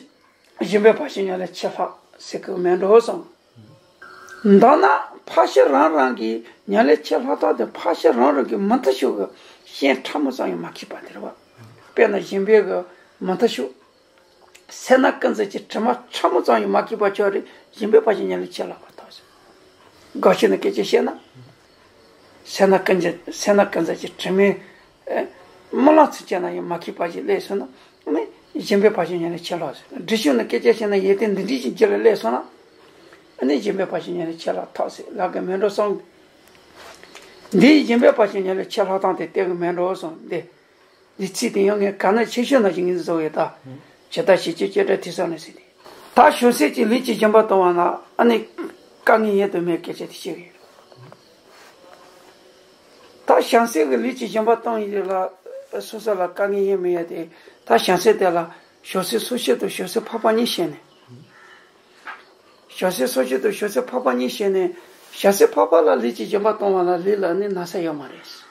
སྦྱིན་པའི་བག་ཆགས་ཉམས་ལས་ཆེ་ལྷག་ཟེར་གི་མེད་འགྲོ་གསུངས། མདོར་ན་ཕར་ཕྱིན་རང་རང་གི་ཉམས་ལས་ཆེ་ལྷག་སྟངས་དེ་ཕར་ཕྱིན་རང་རང་གི་མུ་མཐུད་ཤོས་ཀྱི་སྤྱན་ཕྲ་མོ་ཙམ་ཡང་མ་འཁེལ་པ་དེ་རེད་བ། དཔེར་ན་སྦྱིན་པའི་གི་མུ་མཐུད་ཤོས། སེར་སྣ་ཀུན་རྫོབ་ཀྱི་དྲི་མ་ཕྲ་མོ་ཙམ་ཡང་མ་འཁེལ་པ་ཆགས་རེད། སྦྱིན་པའི་བག་ཆགས་ཉམས་ལས་ཆེ་ལྷག་པ་ཐོབ་ཟེར། དགའ་ཤོས་ནི་སྐད་ཆ་བཤད་ན། སེར་སྣ་ཀུན་རྫོབ། སེར་སྣ་ཀུན་རྫོབ་ཀྱི་དྲི་མའི། ཨེ། རྨི་ལམ་ཚུན་ཆད་ན་ཡང་མ་འཁེལ་བ་ཞིག་སླེབས་སོང་ན། ཨ་ནི་སྦྱིན་པའི་བག་ཆགས་ཉམས་ལས་ཆེ་ལྷག་ཟེར། འདྲི་ཤོས་ནི་སྐད་ཆ་བཤད་ན་ཡོན་ཏན་འདི་འདྲའི་ཞིག་རྒྱུད་ལ་སླེབས་སོང་ན། ཨ་ནི་སྦྱིན་པའི་བག་ཆགས་ཉམས་ལས་ཆེ་ལྷག་ཐོབ་ཟེར་ལབ་གི་མེད་འགྲོ་གསུངས། འདིའི་སྦྱིན་པའི་བག་ཆགས་ཉམས་ལས་ཆེ་ལྷག་སྟངས་དེ་བསྟན་གི་མེད་འགྲོ་གསུངས་ཏེ། འདི་ཚིག་དེ་ཡང་ངས་ག་ན་ཆེ་ཤོས་ན་ཞིག་ངེས་བཟོ་བའི་ད། ཇི་ལྟར་ཞིག་ཅེས་སྐྱེ་དགྲ་ཐུལ་ས་ནས་ཟེར་ཏེ། ད་བྱང་སེམས་ཀྱི་ལས་ཀྱི་སྦྱིན་པ་གཏོང་བ་ན་ཨ་ནི་དཀའ་ངལ་ཡོད་དུ་མེད་སྐད་ཆ་དེ་བཤད་གི་ཡོད། ད་བྱང་སེམས་ཀྱི་ལས་ཀྱི་སྦྱིན་པ་གཏོང་ཡི་ལ་སོ་སོ་ལ་དཀའ་ངལ་ཡོད་མི་ཡོད་དེ། ད་བྱང་སེམས་དེ་ལ་བྱང་སེམས་སོ་སྐྱེ་དང་བྱང་སེམས་འཕགས་པ་གཉིས་བཤད་ནས། བྱང་སེམས་སོ་སྐྱེ་དང་བྱང་སེམས་འཕགས་པ་གཉིས་བཤད་ནས། བྱང་སེམས་འཕགས་པ་ལ་ལས་ཀྱི་སྦྱིན་པ་གཏོང་བ་ལ་ལས་ལ་ནི་ན་ཚ་ཡོད་མ་རེད།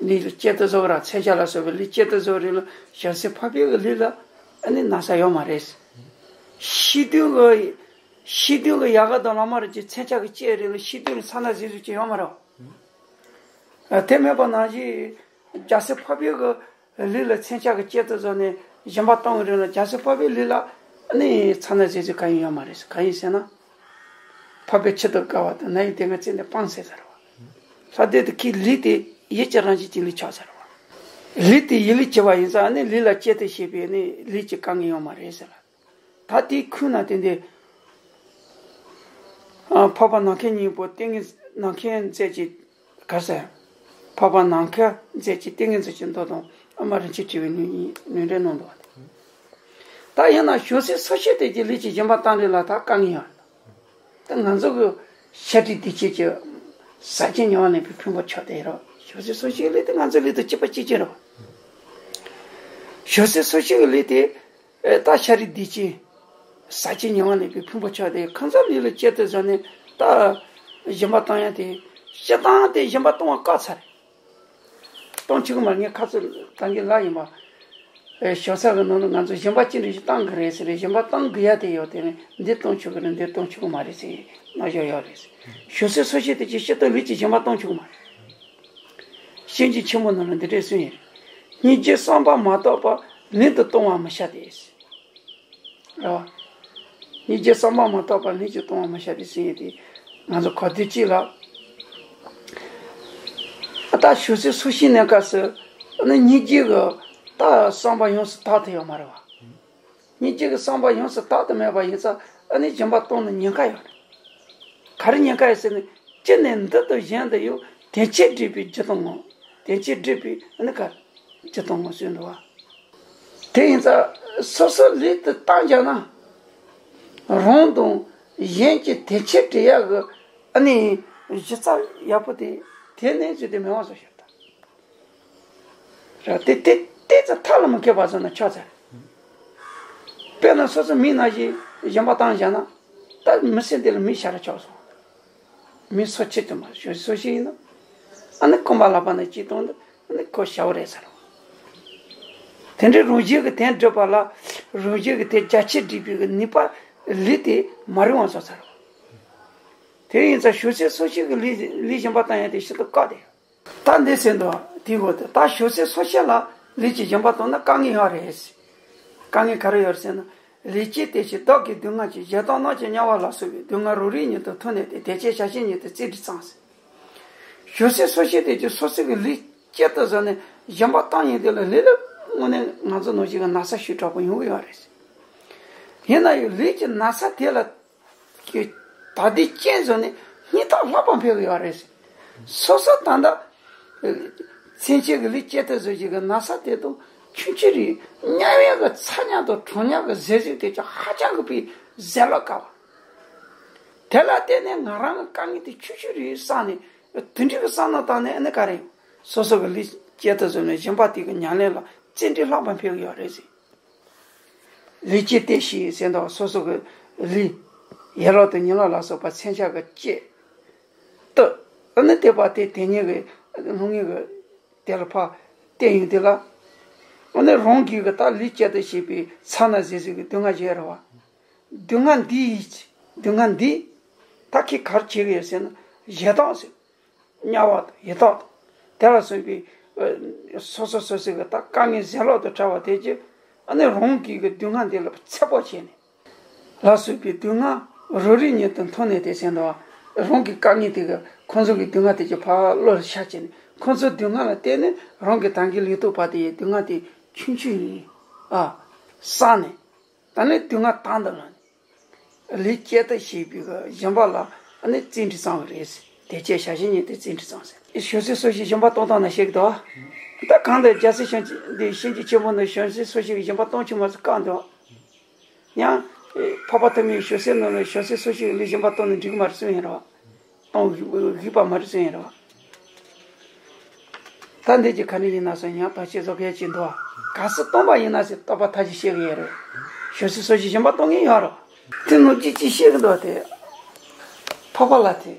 ལས་ལ་གཅེས་སྟོབས་བཟོ་གི་ར། མཚོན་ཆ་ལ་སོགས་པའི་ལས་གཅེས་སྟོབས་བཟོ་རེད་ལ། བྱང་སེམས་འཕགས་པའི་གི་ལས་ལ་ཨ་ནི་ན་ཚ་ཡོད་མ་རེད། ཤེས་ལྡན་གི། ཤེས་ལྡན་གི་ཡལ་ག་དང་ལོ་མ་རེད་ཀྱི་མཚོན་ཆ་གི་གཅེས་རེད་ལ། ཤེས་ལྡན་ལ་ཚ་ན་ཟེར་ཟེར་གྱི་ཡོད་མ་རེད། ཨ། དེ་མེད་པ་ནང་བཞིན་རྒྱལ་སྲས་འཕགས་པའི་གི་ལུས་ལ་མཚོན་ཆ་གི་གཅེས་སྟོབས་བཟོ་ནས་སྦྱིན་པ་གཏོང་གི་རེད་ལ། རྒྱལ་སྲས་འཕགས་པའི་ལུས་ལ་ནི་ཚ་ན་ཟེར་ཟེར་གང་ཡང་ཡོད་མ་རེད། གང་ཡིན་ཟེར་ན། འཕགས་པའི་ཆུ་དང་བསྐལ་པ་དང་ནམ་ཡང་དེ་ང་ཚེ་འདི་སྤངས་ཟེར་ཟེར་བ། ལྷ་དེ་དེ་ཁའི་ལུས་དེ་ཡིད་ཀྱི་རང་བཞིན་གྱི་ལུས་ཆགས་ཟེར་བ། ལུས་དེ་ཡིད་ལུས་བྱེད་པ་ཡིན་ཙང་ནི་ལུས་ལ་གཅེས་སྟོབས་བྱེད་པའི་ནི་ལུས་ཀྱི་དཀའ་ངལ་ཡོད་མ་རེད་ཟེར་ལ། ད་དེའི་ཁུངས་ན་དེ་འདི། ཨ། འཕགས་པ་ནམ་མཁའི་སྙིང་པོ་ཏིང་ངེ་ནམ་མཁའི་མཛོད་ཀྱི་ག་ཟེར། འཕགས་པ་ནམ་མཁའི་མཛོད་ཀྱི་ཏིང་ངེ་འཛིན་གྱི་མདོ་དང་ཨ་མ་རིན་ཆེན་ཕྲེང་བའི་ནུས་ནུས་འབྲེལ་གནང་འདུག་བ། ད་ཡིན་ན་བྱང་སེམས་སོ་སྐྱེ་དེ་གི་ལུས་ཀྱི་སྦྱིན་པ་གཏོང་རེས་ལ་ད་དཀའ་ངལ་ཡོད་རེད། ད་ང་ཚོ་གི་ཤ་དྲི་སྡིག་ཅན་གྱི་ཟག་བཅས་མྱོང་བ་ནས་པའི་ཕུང་པོ་ཆགས་བསྡད་ཡོད་རེད། བྱང་སེམས་སོ་སྐྱེ་གི་ལུས་དེ་ང་ཚོའི་ལུས་དང་གཅིག་པ་གཅིག་རྐྱང་རེད་བ། བྱང་སེམས་སོ་སྐྱེ་གི་ལུས་དེ། ཨེ། ད་ཤ་རུས་གདུས་ཅན། ཟག་བཅས་མྱོང་བ་ནས་པའི་ཕུང་པོ་ཆགས་ཏེ་ཁ་མཚར་ལུས་ལ་སྐྱེ་དུ་བཟོ་ནས་ད་སྦྱིན་པ་གཏོང་ཡ་དེ། སྤྱིར་བཏང་དེ་སྦྱིན་པ་གཏོང་བ་དཀའ་ཚར། གཏོང་ཆོག་གི་མ་རེད། ངས་ཁ་ཚུར་ད་གིན་ལབ་ཡིན་པ། ཨེ། ཞོ་ས་གི་ནང་ལ་ང་ཚོ་སྦྱིན་པ་ཅི་འདྲ་ཞིག་གཏོང་གི་རེད་ཟེར་རེད། སྦྱིན་པ་གཏོང་དགོས་ཡ་དེ་ཡོད་དེ་ནི་འདི་གཏོང་ཆོག་གི་རེད། འདི་གཏོང་ཆོག་གི་མ་རེད་ཟེར་རྣམ་གཞག་ཡོད་རེད། བྱང་སེམས་སོ་སྐྱེ་དེ་ཅིག་སྤྱིར་བཏང་ལུས་ཀྱི་སྦྱིན་པ་གཏོང་ཆོག་གི་མ་རེད། གཤིན་རྗེ་ཆེན་པོ་ནང་ལ་འདི་འདྲས་གསུངས་ཡོད། སྙིང་རྗེ་བསམ་པ་མ་གཏོགས་པ་ལུས་དུ་གཏོང་བར་མི་བྱ་སྟེ། རེད་བ། སྙིང་རྗེ་བསམ་པ་མ་གཏོགས་པ་ལུས་ཀྱིས་གཏོང་བར་མི་བྱ་སྟེ་ཟེར་ཡོད་དེ། ང་ཚོ་གོ་དུས་གཅིག་ལ། ད་བྱང་སེམས་སོ་སྐྱེ་གནས་སྐབས་སུ་ཨ་ནི་སྙིང་རྗེ་གི་ད་བསམ་པ་ཡོངས་སུ་དག་ཐུབ་ཡོད་མ་རེད་བ། སྙིང་རྗེ་གི་བསམ་པ་ཡོངས་སུ་དག་ཏུ་མེད་པ་ཡིན་ཙང་ཨ་ནི་སྦྱིན་པ་གཏོང་ནི་ཉེན་ཁ་ཡོད་རེད། ག་རེ་ཉེན་ཁ་ཡོད་ཟེར་ན། གཅིག་ནས་འདི་དང་གཞན་དུ་ཡང་དོན་ཆེན་སྒྲུབ་པའི་རྒྱུ་དང་ངོ་། དོན་ཆེན་སྒྲུབ་པའི་ཨ་ནི་ག་རེ་རྒྱུ་དང་ངོ་ཟེར་འདུག་བ། དེ་ཡིན་ཙང་སོ་སོ་ལུས་དེ་བཏང་བཞག་ན། རང་དང་གཞན་གྱི་དོན་ཆེན་སྒྲུབ་ཡག་གི་ཨ་ནི་གཞི་རྩ་ཡག་པོ་དེ་དེ་ནས་བཟོས་ཏེ་མེད་པ་བཟོ་ཤར་ད། རེད། དེ་དེ་དེ་ཚོ་ཐབས་ལ་མི་མཁས་པ་ཚོ་ན་ཆགས་ཚར། དཔེར་ན་སོ་སོ་མི་ན་བཞིན་སྦྱིན་པ་བཏང་བཞག་ན། ད་མི་སེམས་དེ་ལ་མི་ཤ་ར་ཆགས་སོང་། མི་སོ་ཆེ་དུ་མ་ཞོ་སོ་ཞིག་ཡིན་ན། ཨ་ནི་རྐང་པ་ལག་པ་ན་གཅིག་བཏང་ན་ཨ་ནི་ཁོ་ཤ་བོ་རེད་ཟེར་བ། དེ་འདྲའི་རང་བཞིན་གྱི་དོན་སྒྲུབ་པ་ལ་རང་བཞིན་གྱི་དོན་རྒྱ་ཆེར་སྒྲུབ་པའི་ནུས་པ་ལུས་དེ་མ་རིང་བ་བཟོ་ཚར་བ། དེ་ཡིན་ཙང་བྱང་སེམས་སོ་སྐྱེ་གི་ལུས་ལུས་སྦྱིན་པ་བཏང་ཡ་དེ་ཤིན་ཏུ་དཀའ་སྟེ། ད་འདི་ཟེར་འདུག་དེའི་འོག་ཏུ་ད་ཞོ་ཟས་སོ་སྐྱེ་ལ་ལུས་ཀྱི་སྦྱིན་པ་བཏང་ན་དཀའ་ངལ་ཡོད་རེད། དཀའ་ངལ་ག་རེ་ཡོད་རེད་ཟེར་ན། ལུས་ཀྱི་དེ་བཞིན་བདག་གི་སྡུག་བསྔལ་གྱི་ཞེ་སྡང་རྣམས་ཀྱིས་དམྱལ་བ་ལ་སོགས་པའི་སྡུག་བསྔལ་རབ་རིབ་ཉིད་དུ་མཐོང་ནས་ཏེ། དེ་སྐད་ཆ་བྱ་བྱེད་ཉིད་དུ་བརྩིས་ཏེ་ཙམ་ཟེར། ཞོ་ཟས་སོ་སྐྱེ་དེ་ཚོ་སོ་སོ་གི་ལུས་དཀྱིལ་དུ་བཟུང་ནས་སྦྱིན་པ་བཏང་ཡོང་དུས་ལ་ལུས་ལ་དངོས་གནས་ང་ཚོ་ནང་བཞིན་གྱི་ན་ཚ་ཤུགས་དྲག་པོ་ཡོང་གི་ཡོད་རེད། ཡིན་ན་ཡང་ལུས་ཀྱི་ན་ཚ་དེ་ལ་ཀྱི་ད་ལྟའི་རྐྱེན་བཟོ་ནས་སྙིང་སྟོབས་ལྷག་པ་འཕེལ་གྱི་ཡོད་རེད། སོ་སོ་ད་ལྟ་མཚན་ཆད་ཀྱི་ལུས་དཀྱིལ་དུ་བཟོ་བྱེད་ཀྱི་ན་ཚ་དེ་དང་ཆུང་ཆུང་རིགས་མཉམ་ཡོད་ཀྱི་ཚ་མཉམ་དང་གྲང་མཉམ་གྱི་ཟས་ཟོས་དེ་ཀྱང་ཧ་ཅང་གི་པའི་ཟས་ལ་དཀའ་བ། དེ་ལ་བརྟེན་ནས་ང་རང་གི་དཀའ་ངལ་དེ་ཆུང་ཆུང་རིགས་བསམ་ནས་དེ་འདྲའི་གི་བསམ་བློ་བཏང་ནས་ཨ་ནི་ག་རེ་ཡོང་། སོ་སོ་གི་ལུས་དཀྱིལ་དུ་བཟོ་ནས་སྦྱིན་པ་དེ་གི་ཉམས་ལེན་ལ་བརྩོན་འགྲུས་ལྷག་པ་འཕེལ་གྱི་ཡོད་རེད་ཟེར། ལུས་དཀྱིལ་ཏེ་ཞེས་ཟེར་དུས་སོ་སོ་གི་ལུས་ཡན་ལག་དང་ཉིང་ལག་ལ་སོགས་པ་མཚོན་ཆ་གི་དཀྱིལ་དུ་ཨ་ནི་དེ་བ་དེ་དེ་ཉིད་ཀྱི་སྣོད་ངན་གྱི་དེ་ལ་ཕར་བསྟན་ཡོང་དུས་ལ། ཨ་ནི་རང་གི་གི་ད་ལུས་དཀྱིལ་དུ་བྱས་པའི་ཚ་ན་ཟས་ཟོས་ཀྱི་སྡུག་བསྔལ་ཞིག་རེད་བ། སྡུག་བསྔལ་འདི་ཡིས་སྡུག་བསྔལ་འདི་ད་ཁྱེད་ག་རེ་བྱེད་ཀྱི་ཡོད་ཟེར་ན་ཞེ་སྡང་ཟེར། དམྱལ་བ་དང་ཡི་དྭགས་དང་དེ་ལ་སོགས་པའི་ཨ་སོ་སོ་སོ་སོའི་གི་ད་དཀའ་ངལ་ཟས་ལོག་ཏུ་བྲལ་བ་དེ་ཀྱི་ཨ་ནི་རང་གི་གི་སྡུག་བསྔལ་འདི་ལ་ཚད་པོ་བྱས་ནས། ལ་སོགས་པའི་སྡུག་བསྔལ་རབ་རིབ་ཉིད་དུ་མཐོང་ནས་ཏེ་ཟེར་དུས། རང་གི་དཀའ་ངལ་དེ་གི་ཁོང་ཚོ་གི་སྡུག་བསྔལ་དེ་ཀྱི་ཕར་བློ་ལ་ཤར་བྱས་ནས་ཁོང་ཚོའི་སྡུག་བསྔལ་ལ་བརྟེན་ནས་རང་གི་ད་གིན་ལུས་སྟོབས་བར་དུ་ཡི་སྡུག་བསྔལ་དེ་ཆུང་ཆུང་ཡིན་ཨ་བསམ་ནས། ད་ནི་སྡུག་བསྔལ་དང་དུ་ལངས་ནས། ལུས་དཀྱིལ་དུ་བྱས་པའི་སྦྱིན་པ་ལ་ནི་བརྩོན་འགྲུས་བརྩམས་པ་རེད། དེ་ཅེས་བྱ་བྱེད་ཉིད་དུ་བརྩོན་འགྲུས་བརྩམས་ཟེར། ཞོ་ཟས་སོ་སྐྱེའི་སྦྱིན་པ་གཏོང་སྟངས་ནང་བཤད་ཀྱི་འདུག་ད་གང་ལྟར་རྒྱལ་སྲས་བྱང་ཆུབ་འདི་བྱང་ཆུབ་ཆེན་པོ་ནི་ཞོ་ཟས་སོ་སྐྱེའི་སྦྱིན་པ་གཏོང་ཆོག་མ་ཟེར་བཀག་འདུག་ཡང་། འཕགས་པ་ཐོགས་མེད་ཞོ་ཟས་ནང་ལ་ཞོ་ཟས་སོ་སྐྱེའི་ལུས་སྦྱིན་པ་གཏོང་ནི་འགྲིག་གི་མ་རེད་གསུངས་ཡིན་རེད་བ། གཏོང་དགོས་པ་མ་རེད་གསུངས་ཡིན་རེད་བ། ད་འདི་ཅི་ག་ནས་ཡིན་ན་སོང་ཡང་ཐག་ཆོད་བཟོ་མཁན་ཅིག་འདུག་གལ་སྲིད་གཏོང་པ་ཡིན་ན་ཟེར་བསྟོད་པ་ཐག་ཆོད་བཤད་གི་ཡོད་རེད། ཞོ་ཟས་སོ་སྐྱེའི་སྦྱིན་པ་གཏོང་མཁན་ཡོད་རེད། དེ་ནོར་གྱིས་ཅི་བཤད་གི་འདུག་དེ། འཕགས་པ་ལྷ་དེ།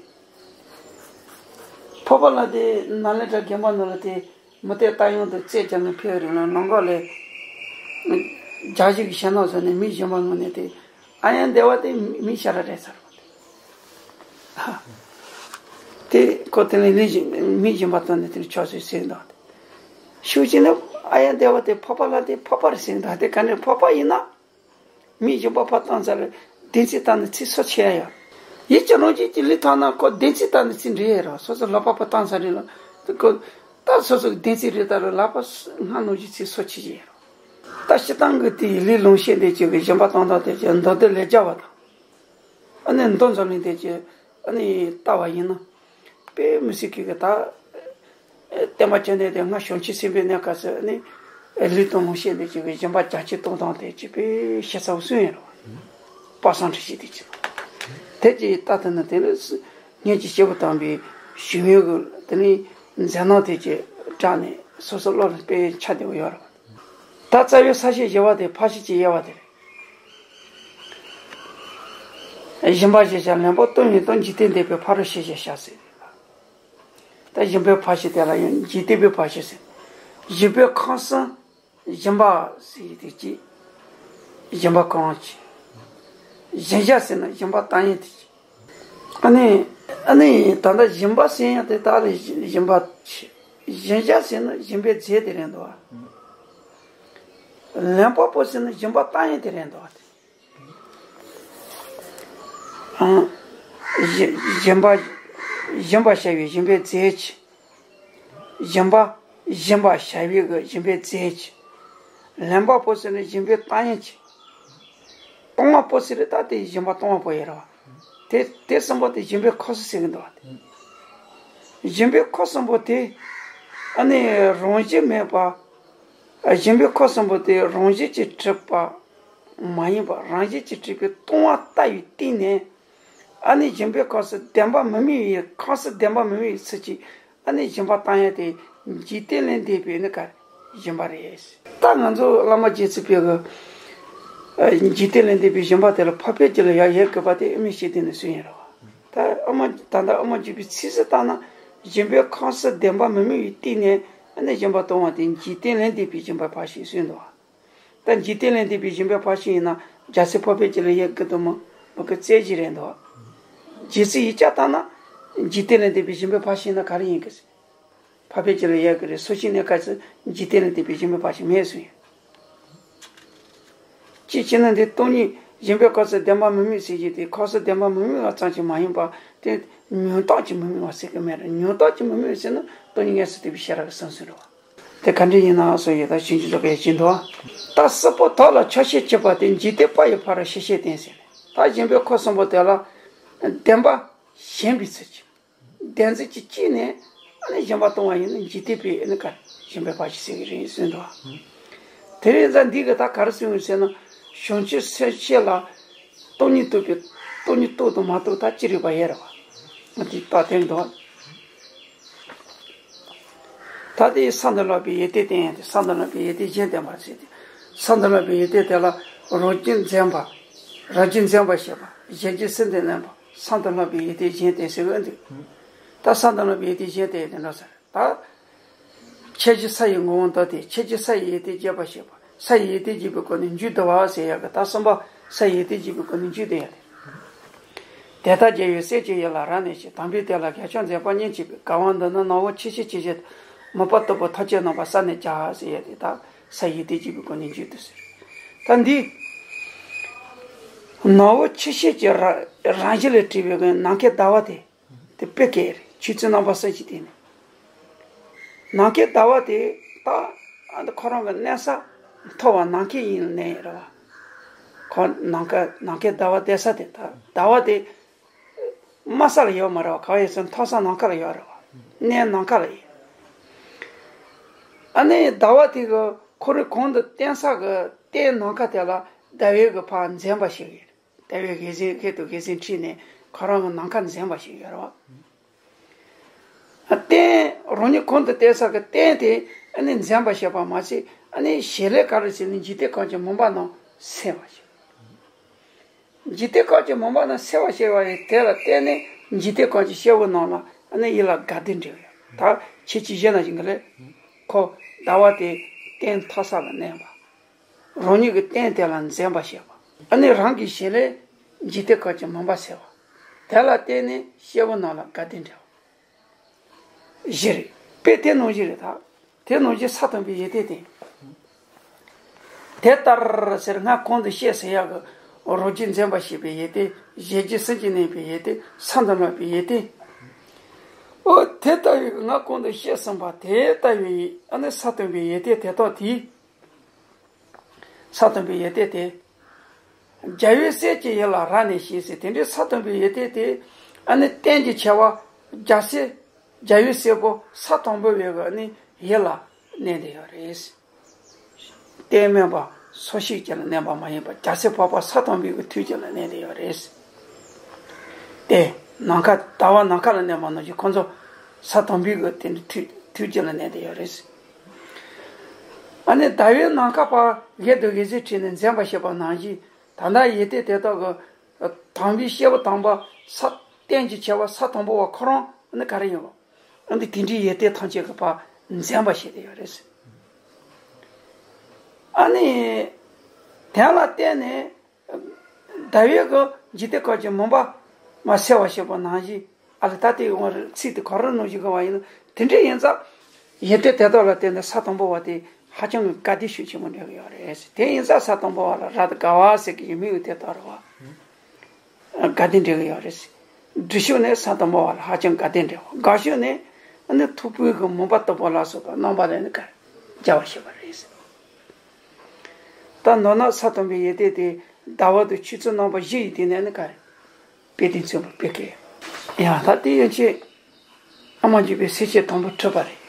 འཕགས་པ་ལྷ་དེ་ནཱ་ལེནྡྲ་དགོན་པ་ནང་ལ་དེ། མུ་སྟེགས་རྟ་དབྱངས་དང་རྩེད་རྒྱག་ནས་ཕེབས་རིང་ལ་ནང་འགོ་ལས། རྒྱ་གཞུང་གི་ཞལ་ནང་བཟོས་ནས་མིའི་སྦྱིན་པ་ངོ་ནས་དེ། ཨ་ཡང་བདེ་བ་དེ་མིའི་ཞལ་ར་རེད་ཟེར་བ་དེ། དེ་ཁོ་དེ་ནས་ལུས་ཀྱི་མིའི་སྦྱིན་པ་བཏང་ནས་དེ་ནས་ཆོག་ཟེར་ཟེར་འདུག་ཤུགས་ཆེ་ནས་ཨ་ཡང་བདེ་བ་དེ་འཕགས་པ་ལྷ་དེ་འཕགས་པ་རེད་ཟེར་འདུག་དེ་ག་ནས་འཕགས་པ་ཡིན་ན། མིའི་སྦྱིན་པ་ཕར་བཏང་ཚར་རེད། བདེན་ཚིག་བཏང་ནས་ཚིག་སོ་ཆེ་ཡ་ཡོད། ཡིད་ཀྱི་རང་བཞིན་གྱི་ལུས་ཐོག་ན་ཁོ་བདེན་ཚིག་བཏང་ནས་ཚིག་འགྲེལ་ཡ་རེད། སོ་སོ་ལག་པ་ཕར་བཏང་ཚར་རེད་ལ། ཁོ་ད་སོ་སོ་གི་བདེན་ཚིག་རེད་ད་རེད་ལག་པ་སྔ་ནང་བཞིན་ཚིག་སོ་ཆེ་ཆེ་ཡ་རེད། ད་སྤྱིར་བཏང་གི་དེ་ཡི་ལུས་ལོངས་སྤྱོད་དེ་ཅིག་གི་སྦྱིན་པ་བཏང་སྟངས་དེ་ཅིག་མདོ་སྡེ་ལས་རྒྱལ་བ་དང་། ཨ་ནི་མདོ་མཛངས་བླུན་དེ་ཅིག་ཨ་ནི་ལྟ་བ་ཡིན་ན། དཔེ་མི་སྲིད་ཀྱི་གི་ད། བསྟན་པ་སྤྱི་དོན་དེ་སྔ་བྱང་ཆུབ་སེམས་དཔའི་གནས་སྐབས་སུ་ནི། ལུས་དང་ལོངས་སྤྱོད་དེ་ཅིག་གི་སྦྱིན་པ་རྒྱ་ཆེ་གཏོང་སྟངས་དེ་ཅིག་དཔེ་ཞིབ་ཚགས་པོ་གསུངས་ཡོད་རེད་བ། དཔག་བསམ་འཁྲི་ཤིང་དེ་ཅིག་དེ་ཅིག་ལྟ་ཐུབ་ན་དེ་ནི་སྔོན་གྱི་སྐྱེས་བུ་དམ་པའི་བཞུགས་ཡུལ་གྱི་དེ་ནི་མཛད་རྣམ་དེ་ཅིག་བསྒྲགས་ནས་སོ་སོ་བློ་ལ་དཔེ་འཆར་བདེ་བོ་ཡོད་རེད་བ། ད་རྩ་བའི་ས་བཅད་བཞི་པ་དེ་ཕར་ཕྱིན་གྱི་དབྱེ་བ་དེ་རེད། སྦྱིན་པ་ཞེས་བྱ་ལེན་པ་སྟོང་ཉིད་དང་འཇིག་རྟེན་འདས་པའི་ཕ་རོལ་ཕྱིན་ཞེས་བྱ་ཟེར། ད་སྦྱིན་པའི་ཕར་ཕྱིན་དེ་ལ་ཡང་འཇིག་རྟེན་པའི་ཕར་ཕྱིན་ཟེར། སྦྱིན་པའི་ཁམས་སུ་སྦྱིན་པ་ཟེར་དེ་གཅིག་སྦྱིན་པ་གང་ཅི། སྦྱིན་བྱ་ཟེར་ན་སྦྱིན་པ་བཏང་ཡས་དེ་གཅིག་ཨ་ནི། ཨ་ནི་ད་ལྟ་སྦྱིན་པ་ཟེར་ཡ་དེ་དག་ལས་སྦྱིན་པ་ཆེ། སྦྱིན་བྱ་ཟེར་ན་སྦྱིན་པའི་རྫས་དེ་རེད་འདུག་བ། ལེན་པ་པོ་ཟེར་ན་སྦྱིན་པ་བཏང་ཡས་དེ་རེད་འདུག་བ། སྦྱིན་པ། སྦྱིན་པ་བྱ་བའི་སྦྱིན་པའི་རྫས་ཀྱི། སྦྱིན་པ། སྦྱིན་པ་བྱ་བའི་གི་སྦྱིན་པའི་རྫས་ཀྱི། ལེན་པ་པོ་ཟེར་ན་སྦྱིན་པའི་བཏང་ཡས་ཀྱི། གཏོང་བ་པོ་ཟེར་ད་དེ་སྦྱིན་པ་གཏོང་བ་པོ་ཡིན་ར་བ། དེ་དེ་གསུམ་པོ་དེ་སྦྱིན་པའི་ཁམས་སུ་ཟེར་གི་འདུག་བ། སྦྱིན་པའི་ཁམས་གསུམ་པོ་དེ། ཨ་ནི་རང་བཞིན་མེད་པ། སྦྱིན་པའི་ཁམས་གསུམ་པོ་དེ་རང་བཞིན་གྱིས་གྲུབ་པ་མ་ཡིན་པ་རང་བཞིན་གྱིས་གྲུབ་པའི་སྟོང་པ་ལྟ་བུའི་སྟེང་ནས། ཨ་ནི་སྦྱིན་པའི་ཁམས་སུ་བདེན་པ་མི་དམིགས་པའི་ཁམས་སུ་བདེན་པ་མི་དམིགས་པའི་ཚུལ་གྱིས་ཨ་ནི་སྦྱིན་པ་བཏང་ཡ་དེ་འཇིག་རྟེན་ལས་འདས་པའི་ནི་ག་སྦྱིན་པ་རེད། ད་ང་ཚོ་བླ་མ་རྗེ་བཙུན་པས་གི་འཇིག་རྟེན་ལས་འདས་པའི་སྦྱིན་པ་དེ་ལ་འཕགས་པའི་རྒྱུད་ལ་ཡང་ཡོད་དགོས་པ་དེ་ཨ་མའི་ཤེས་ལྡན་ནས་གསུངས་ཡིན་ར་བ། ད་ཨ་མ་ད་ལྟ་ཨ་མ་འཇུག་པའི་ཚིགས་སུ་བཏང་ན་སྦྱིན་པའི་ཁམས་སུ་བདེན་པ་མི་དམིགས་པའི་སྟེང་ནས་ཨ་ནི་སྦྱིན་པ་གཏོང་བ་དེ་འཇིག་རྟེན་ལས་འདས་པའི་སྦྱིན་པ་ཕར་ཕྱིན་གསུངས་འདུག་བ། ད་འཇིག་རྟེན་ལས་འདས་པའི་སྦྱིན་པའི་ཕར་ཕྱིན་ཡིན་ན་རྒྱལ་སྲས་འཕགས་པའི་རྒྱུད་ལ་ཡོད་དགོས་དུ་མོ་མི་དགོས་རྩོད་གཞི་རེད་འདུག་རྗེ་བཙུན་ཡིག་བརྒྱ་ལྟར་ན་འཇིག་རྟེན་ལས་འདས་པའི་སྦྱིན་པའི་ཕར་ཕྱིན་ཡིན་ན་ག་རེ་ཡིན་དགོས། འཕགས་པའི་ཁྱིམ་ལ་ཡོད་ཀྱི་རེད། སོ་སྐྱེའི་གནས་སྐབས་སུ་འཇིག་རྟེན་ལ་བརྟེན་པའི་ཞེན་པའི་བར་ཆད་མེད་གསུངས་ཡོད། གཅིག་བྱས་ན་འདི་སྟོང་ཉིད་ཞེན་པའི་སྐབས་སུ་བདེན་པ་མི་དམིགས་ཟེར་གྱི་དེ་སྐབས་སུ་བདེན་པ་མི་དམིགས་པ་ཙམ་གྱིས་མ་ཡིན་པ་དེ་མྱོང་བཏགས་ཀྱིས་མི་དམིགས་པ་ཟེར་གྱི་མེད་རེད། མྱོང་བཏགས་ཀྱིས་མི་དམིགས་པ་ཟེར་ན་སྟོང་ཉིད་དངོས་སུ་གྲུབ་པའི་ཤེས་རབ་ཀྱི་སེམས་གསུངས་རེད་བ། དེ་ག་འདྲ་ཡིན་ནའང་སོ་ཡོད་ད་ཕྱིན་ཅི་ལོག་གི་ཡེ་ཅིག་འདུག་ད་སྲིད་པ་དག་ལ་ཆགས་ཞེན་བྱེད་པ་དེ་འཇིག་རྟེན་པ་ཡི་ཕ་རོལ་ཕྱིར་བཤད་བསྟན་ཟེར་ནས། ད་ཞེན་པའི་ཁམས་གསུམ་པོ་དེ་ལ་བདེན་པ་ཞེན་པའི་ཚུལ་གྱིས། བདེན་འཛིན་གྱིས་སྐྱེས་ནས་ཨ་ནི་ཞེན་པ་གཏོང་བ་ཡིན་ན་འཇིག་རྟེན་པའི་ཨ་ནི་ག་ཞེན་པའི་བར་ཆད་ཟེར་གྱི་རེད་གསུངས་འདུག་དེ་རེད་ཙང་འདི་གི་ད་ག་རེ་གསུངས་ཡོད་ཟེར་ན། བྱང་ཆུབ་སེམས་བསྐྱེད་ལ་སྟོང་ཉིད་རྟོགས་པའི་སྟོང་ཉིད་རྟོགས་དང་མ་རྟོགས་ད་ཅི་རིགས་པ་ཡོད་རེད་བ། འདི་ལྟ་དེ་འདུག་ད་དེ་ས་འདི་ལོག་པའི་ཡོན་ཏན་བསྟན་ཡང་དེ་ས་འདི་ལོག་པའི་ཡོན་ཏན་གཞན་བསྟན་པ་ཟེར་ཏེ། ས་འདི་ལོག་པའི་ཡོན་ཏན་དེ་ལ་རང་རྒྱུད་འཛིན་པ། རང་རྒྱུད་འཛིན་པར་བྱེད་པ། གཞན་རྒྱུད་སེམས་དང་ལྡན་པ། ས་འདི་ལོག་པའི་ཡོན་ཏན་གཞན་བསྟན་ཟེར་གི་འདུག་ད་ས་འདི་ལོག་པའི་ཡོན་ཏན་གཞན་བསྟན་དེ་འདྲ་ཟེར། ད་ཁྱད་ཀྱི་ས་ཡི་ངོ་བོ་འདུག་སྟེ། ཁྱད་ཀྱི་ས་ཡི་ཡོན་ཏན་རྒྱས་པར་བྱེད་པ། ས་ཡི་ཡོན་ཏན་རྒྱས་པའི་སྒོ་ནས་མཇུག་བསྡུ་བ་ཟེར་ཡག་གི་ད་གསུམ་པ་ས་ཡི་ཡོན་ཏན་རྒྱས་པའི་སྒོ་ནས་མཇུག་བསྡུ་ཡག་དེ། དེ་ལྟར་རྒྱལ་བའི་སྲས་ཀྱི་ཡིད་ལ་རབ་གནས་ཤིང་། དམ་པའི་དོན་ལ་དགེ་སྦྱོར་འཛིན་པ་གཉིས་བྱེད་པའི། དགའ་བ་འདི་ནི་ནོར་བུ་ཆེ་ཤོས་ཆེ་ཤོས་དང་། མོས་པ་སྟུག་པོ་ཐམས་ཅད་ནོར་བར་བསམ་ནས་བྱ་ཟེར་ཡག་དེ་ད་ས་ཡི་ཡོན་ཏན་རྒྱས་པའི་སྒོ་ནས་མཇུག་བསྡུ་ཟེར། ད་འདི་ནོར་བུ་ཆེ་ཤོས་ཀྱི་རང་རང་བཞིན་ལས་གྲུབ་པའི་ནམ་མཁའི་ཟླ་བ་དེ། དེ་དཔེ་སྐད་རེད། ཆོས་ཚུལ་རྣམ་པ་གསུམ་གྱི་སྟེང་ནས། ནམ་མཁའི་ཟླ་བ་དེ་ད་ཨ་ནི་ཁོ་རང་གི་གནས་ས་མཐོ་བ་ནམ་མཁའི་དབྱིངས་ལ་གནས་ཡོད་རེད་བ། ཁོ་ནམ་མཁའ་ནམ་མཁའི་ཟླ་བ་བསྡད་ས་དེ་ད་ཟླ་བ་དེ་དམའ་ས་ལ་ཡོད་མ་རེད་བ། ག་བ་ཡོད་ཟེར་ན་མཐོ་ས་ནམ་མཁའ་ལ་ཡོད་རེད་བ། གནས་ནམ་མཁའ་ལ་ཡོད། ཨ་ནི་ཟླ་བ་དེ་གི་ཁོ་རང་གོང་དུ་བསྟན་ས་གི་སྟེང་ནམ་མཁའ་དེ་ལ་ཟླ་བའི་གི་ཕར་འཛིན་པ་ཞིག་ཡོད། ལྟ་བའི་དགེ་མཚན་ཁྱད་དུ་དགེ་མཚན་ཁྲིད་ནས་ཁོ་རང་གི་ནམ་མཁའ་འཛིན་པ་ཞིག་ཡོད་རེད་བ། རྟེན་རང་ཉིད་གོང་དུ་བསྟན་ས་གི་རྟེན་དེ་ཨ་ནི་འཛིན་པར་བྱེད་པ་མ་ཟད། ཨ་ནི་གཞན་ལས་ག་རེ་བྱས་ནས་འཇིག་རྟེན་ཁམས་ཀྱི་མུན་པ་རྣམས་སེལ་བར་བྱེད། འཇིག་རྟེན་ཁམས་ཀྱི་མུན་པ་རྣམས་སེལ་བར་བྱེད་པ་ཡི་དེ་ལ་བརྟེན་ནས་འཇིག་རྟེན་ཁམས་ཀྱི་སྐྱེ་བོ་རྣམས་ལ་ཨ་ནི་ཡིད་ལ་དགའ་བདེ་འདྲེན་ཡོད། ད་ཁྱེད་ཀྱིས་བཞེས་ན་ཞིག་གི་ལས་ཁོ་ཟླ་བ་དེ་སྟེང་མཐོ་ས་ལ་གནས་པ། རང་ཉིད་ཀྱི་རྟེན་དེ་ལ་འཛིན་པར་བྱེད་པ། ཨ་ནི་རང་གི་ཞལ་ལས་འཇིག་རྟེན་ཁམས་ཀྱི་མུན་པ་སེལ་བ། དེ་ལ་བརྟེན་ནས་སྐྱེ་བོ་རྣམས་ལ་དགའ་བདེ་འདྲེན་པ། བཞི་རེད། དཔེ་དེ་ནང་བཞིན་རེད་ད། དེ་ནང་བཞིན་ས་དང་པོའི་ཡོན་ཏན་དེ། དེ་ལྟར་ཟེར་སྔར་གོང་དུ་བཤད་ཟེར་ཡག་གི་རང་རྒྱུད་འཛིན་པར་བྱེད་པའི་ཡོན་ཏན། གཞན་རྒྱུད་སེམས་ཀྱིས་གནས་པའི་ཡོན་ཏན། ས་དང་ལྷག་པའི་ཡོན་ཏན། ཨོ་དེ་ལྟ་བུའི་སྔར་གོང་དུ་བཤད་ཟིན་པ་དེ་ལྟ་བུའི་ཨ་ནི་ས་དང་པོའི་ཡོན་ཏན་དེ་དག་དེའི། ས་དང་པོའི་ཡོན་ཏན་དེ། རྒྱལ་བའི་སྲས་ཀྱི་ཡིད་ལ་རབ་གནས་ཤིང་ཟེར། དེ་འདྲའི་ས་དང་པོའི་ཡོན་ཏན་དེ་ཨ་ནི་རྟེན་གྱི་ཆེ་བ་རྒྱལ་སྲས། རྒྱལ་བའི་སྲས་པོ་ས་དང་པོ་བའི་གི་ཨ་ནི་ཡིད་ལ་གནས་བསྡད་ཡོད་རེད། རྟེན་སྨོན་པ་སོ་སྐྱེ་ཅིག་ལ་གནས་པ་མ་ཡིན་པར་རྒྱལ་སྲས་འཕགས་པ་ས་དང་པོའི་གི་ཐུགས་ཀྱི་ལ་གནས་བསྡད་ཡོད་རེད། དེ་ནམ་མཁའ་ཟླ་བ་ནམ་མཁའ་ལ་གནས་པ་ནང་བཞིན་ཁོང་ཚོ་ས་དང་པོའི་གི་དེ་འདྲའི་ཐུགས་ཐུགས་ཀྱི་ལ་གནས་བསྡད་ཡོད་རེད། ཨ་ནི་ཟླ་བའི་ནམ་མཁའ་པ་གཞན་དུ་དགེ་རྩའི་ཁྲིད་ནས་འཛིན་པར་བྱེད་པ་ནང་བཞིན། ད་ལྟ་ཡོན་ཏན་དེ་དག་གི་དང་པོའི་སྐྱེས་བུ་དམ་པ་ས་རྟེན་གྱི་ཆེ་བ་ས་དང་པོ་བ་ཁོ་རང་ཨ་ནི་ག་རེ་ཡིན་པ། ཨ་ནི་དེ་འདྲའི་ཡོན་ཏན་ཐམས་ཅད་ཀྱི་བར་འཛིན་པར་བྱེད་དེ་ཡོད་རེད། ཨ་ནི་དེ་ལ་བརྟེན་ནས་ཟླ་བའི་གི་འཇིག་རྟེན་ཁམས་ཀྱི་མུན་པ་མ་སེལ་བར་བྱེད་པ་ནང་བཞིན། ཨ་ལ་ད་ལྟའི་ཡོང་བ་རེད། ཚིག་དེ་ག་རེ་ནང་བཞིན་གི་བ་ཡིན་ན་དེ་འདྲ་ཡིན་ཙང་། ཡོན་ཏན་དེ་དག་ལ་བརྟེན་ནས་ས་དང་པོ་བ་དེ་ཧ་ཅང་གི་དགའ་བདེ་ཤུགས་ཆེན་པོ་འདྲ་གི་ཡོད་རེད། དེ་ཡིན་ཙང་ས་དང་པོ་བ་ལ་རབ་ཏུ་དགའ་བ་ཟེར་གི་མིང་དེ་དག་རེད་བ། དགའ་བདེ་འདྲ་གི་ཡོད་རེད། འགྲིག་ཤོས་ནས་ས་དང་པོ་བ་ལ་ཧ་ཅང་དགའ་བདེ་འདྲ་བ། དགའ་ཤོས་ནས་ཨ་ནི་འཐུག་པོའི་གི་མུན་པ་ལྟ་བུ་ལ་སོགས་པ་རྣམ་པ་ལ་ནི་དགའ་བར་བྱེད་པ་རེད། ད་མདོར་ན་ས་དང་པོའི་ཡོན་ཏན་དེ་ཟླ་བ་དང་ཆུ་ཚོད་རྣམ་པ་བཞི་ཡི་སྟེང་ནས་ནི་ག་རེ། དཔེ་དེ་མཚོན་པ་དཔེ་སྐད། ཡང་ད་དེ་ཡན་ཆད་ཨ་མ་འཇུག་པའི་སེམས་བསྐྱེད་དང་པོ་གྲུབ་པ་རེད།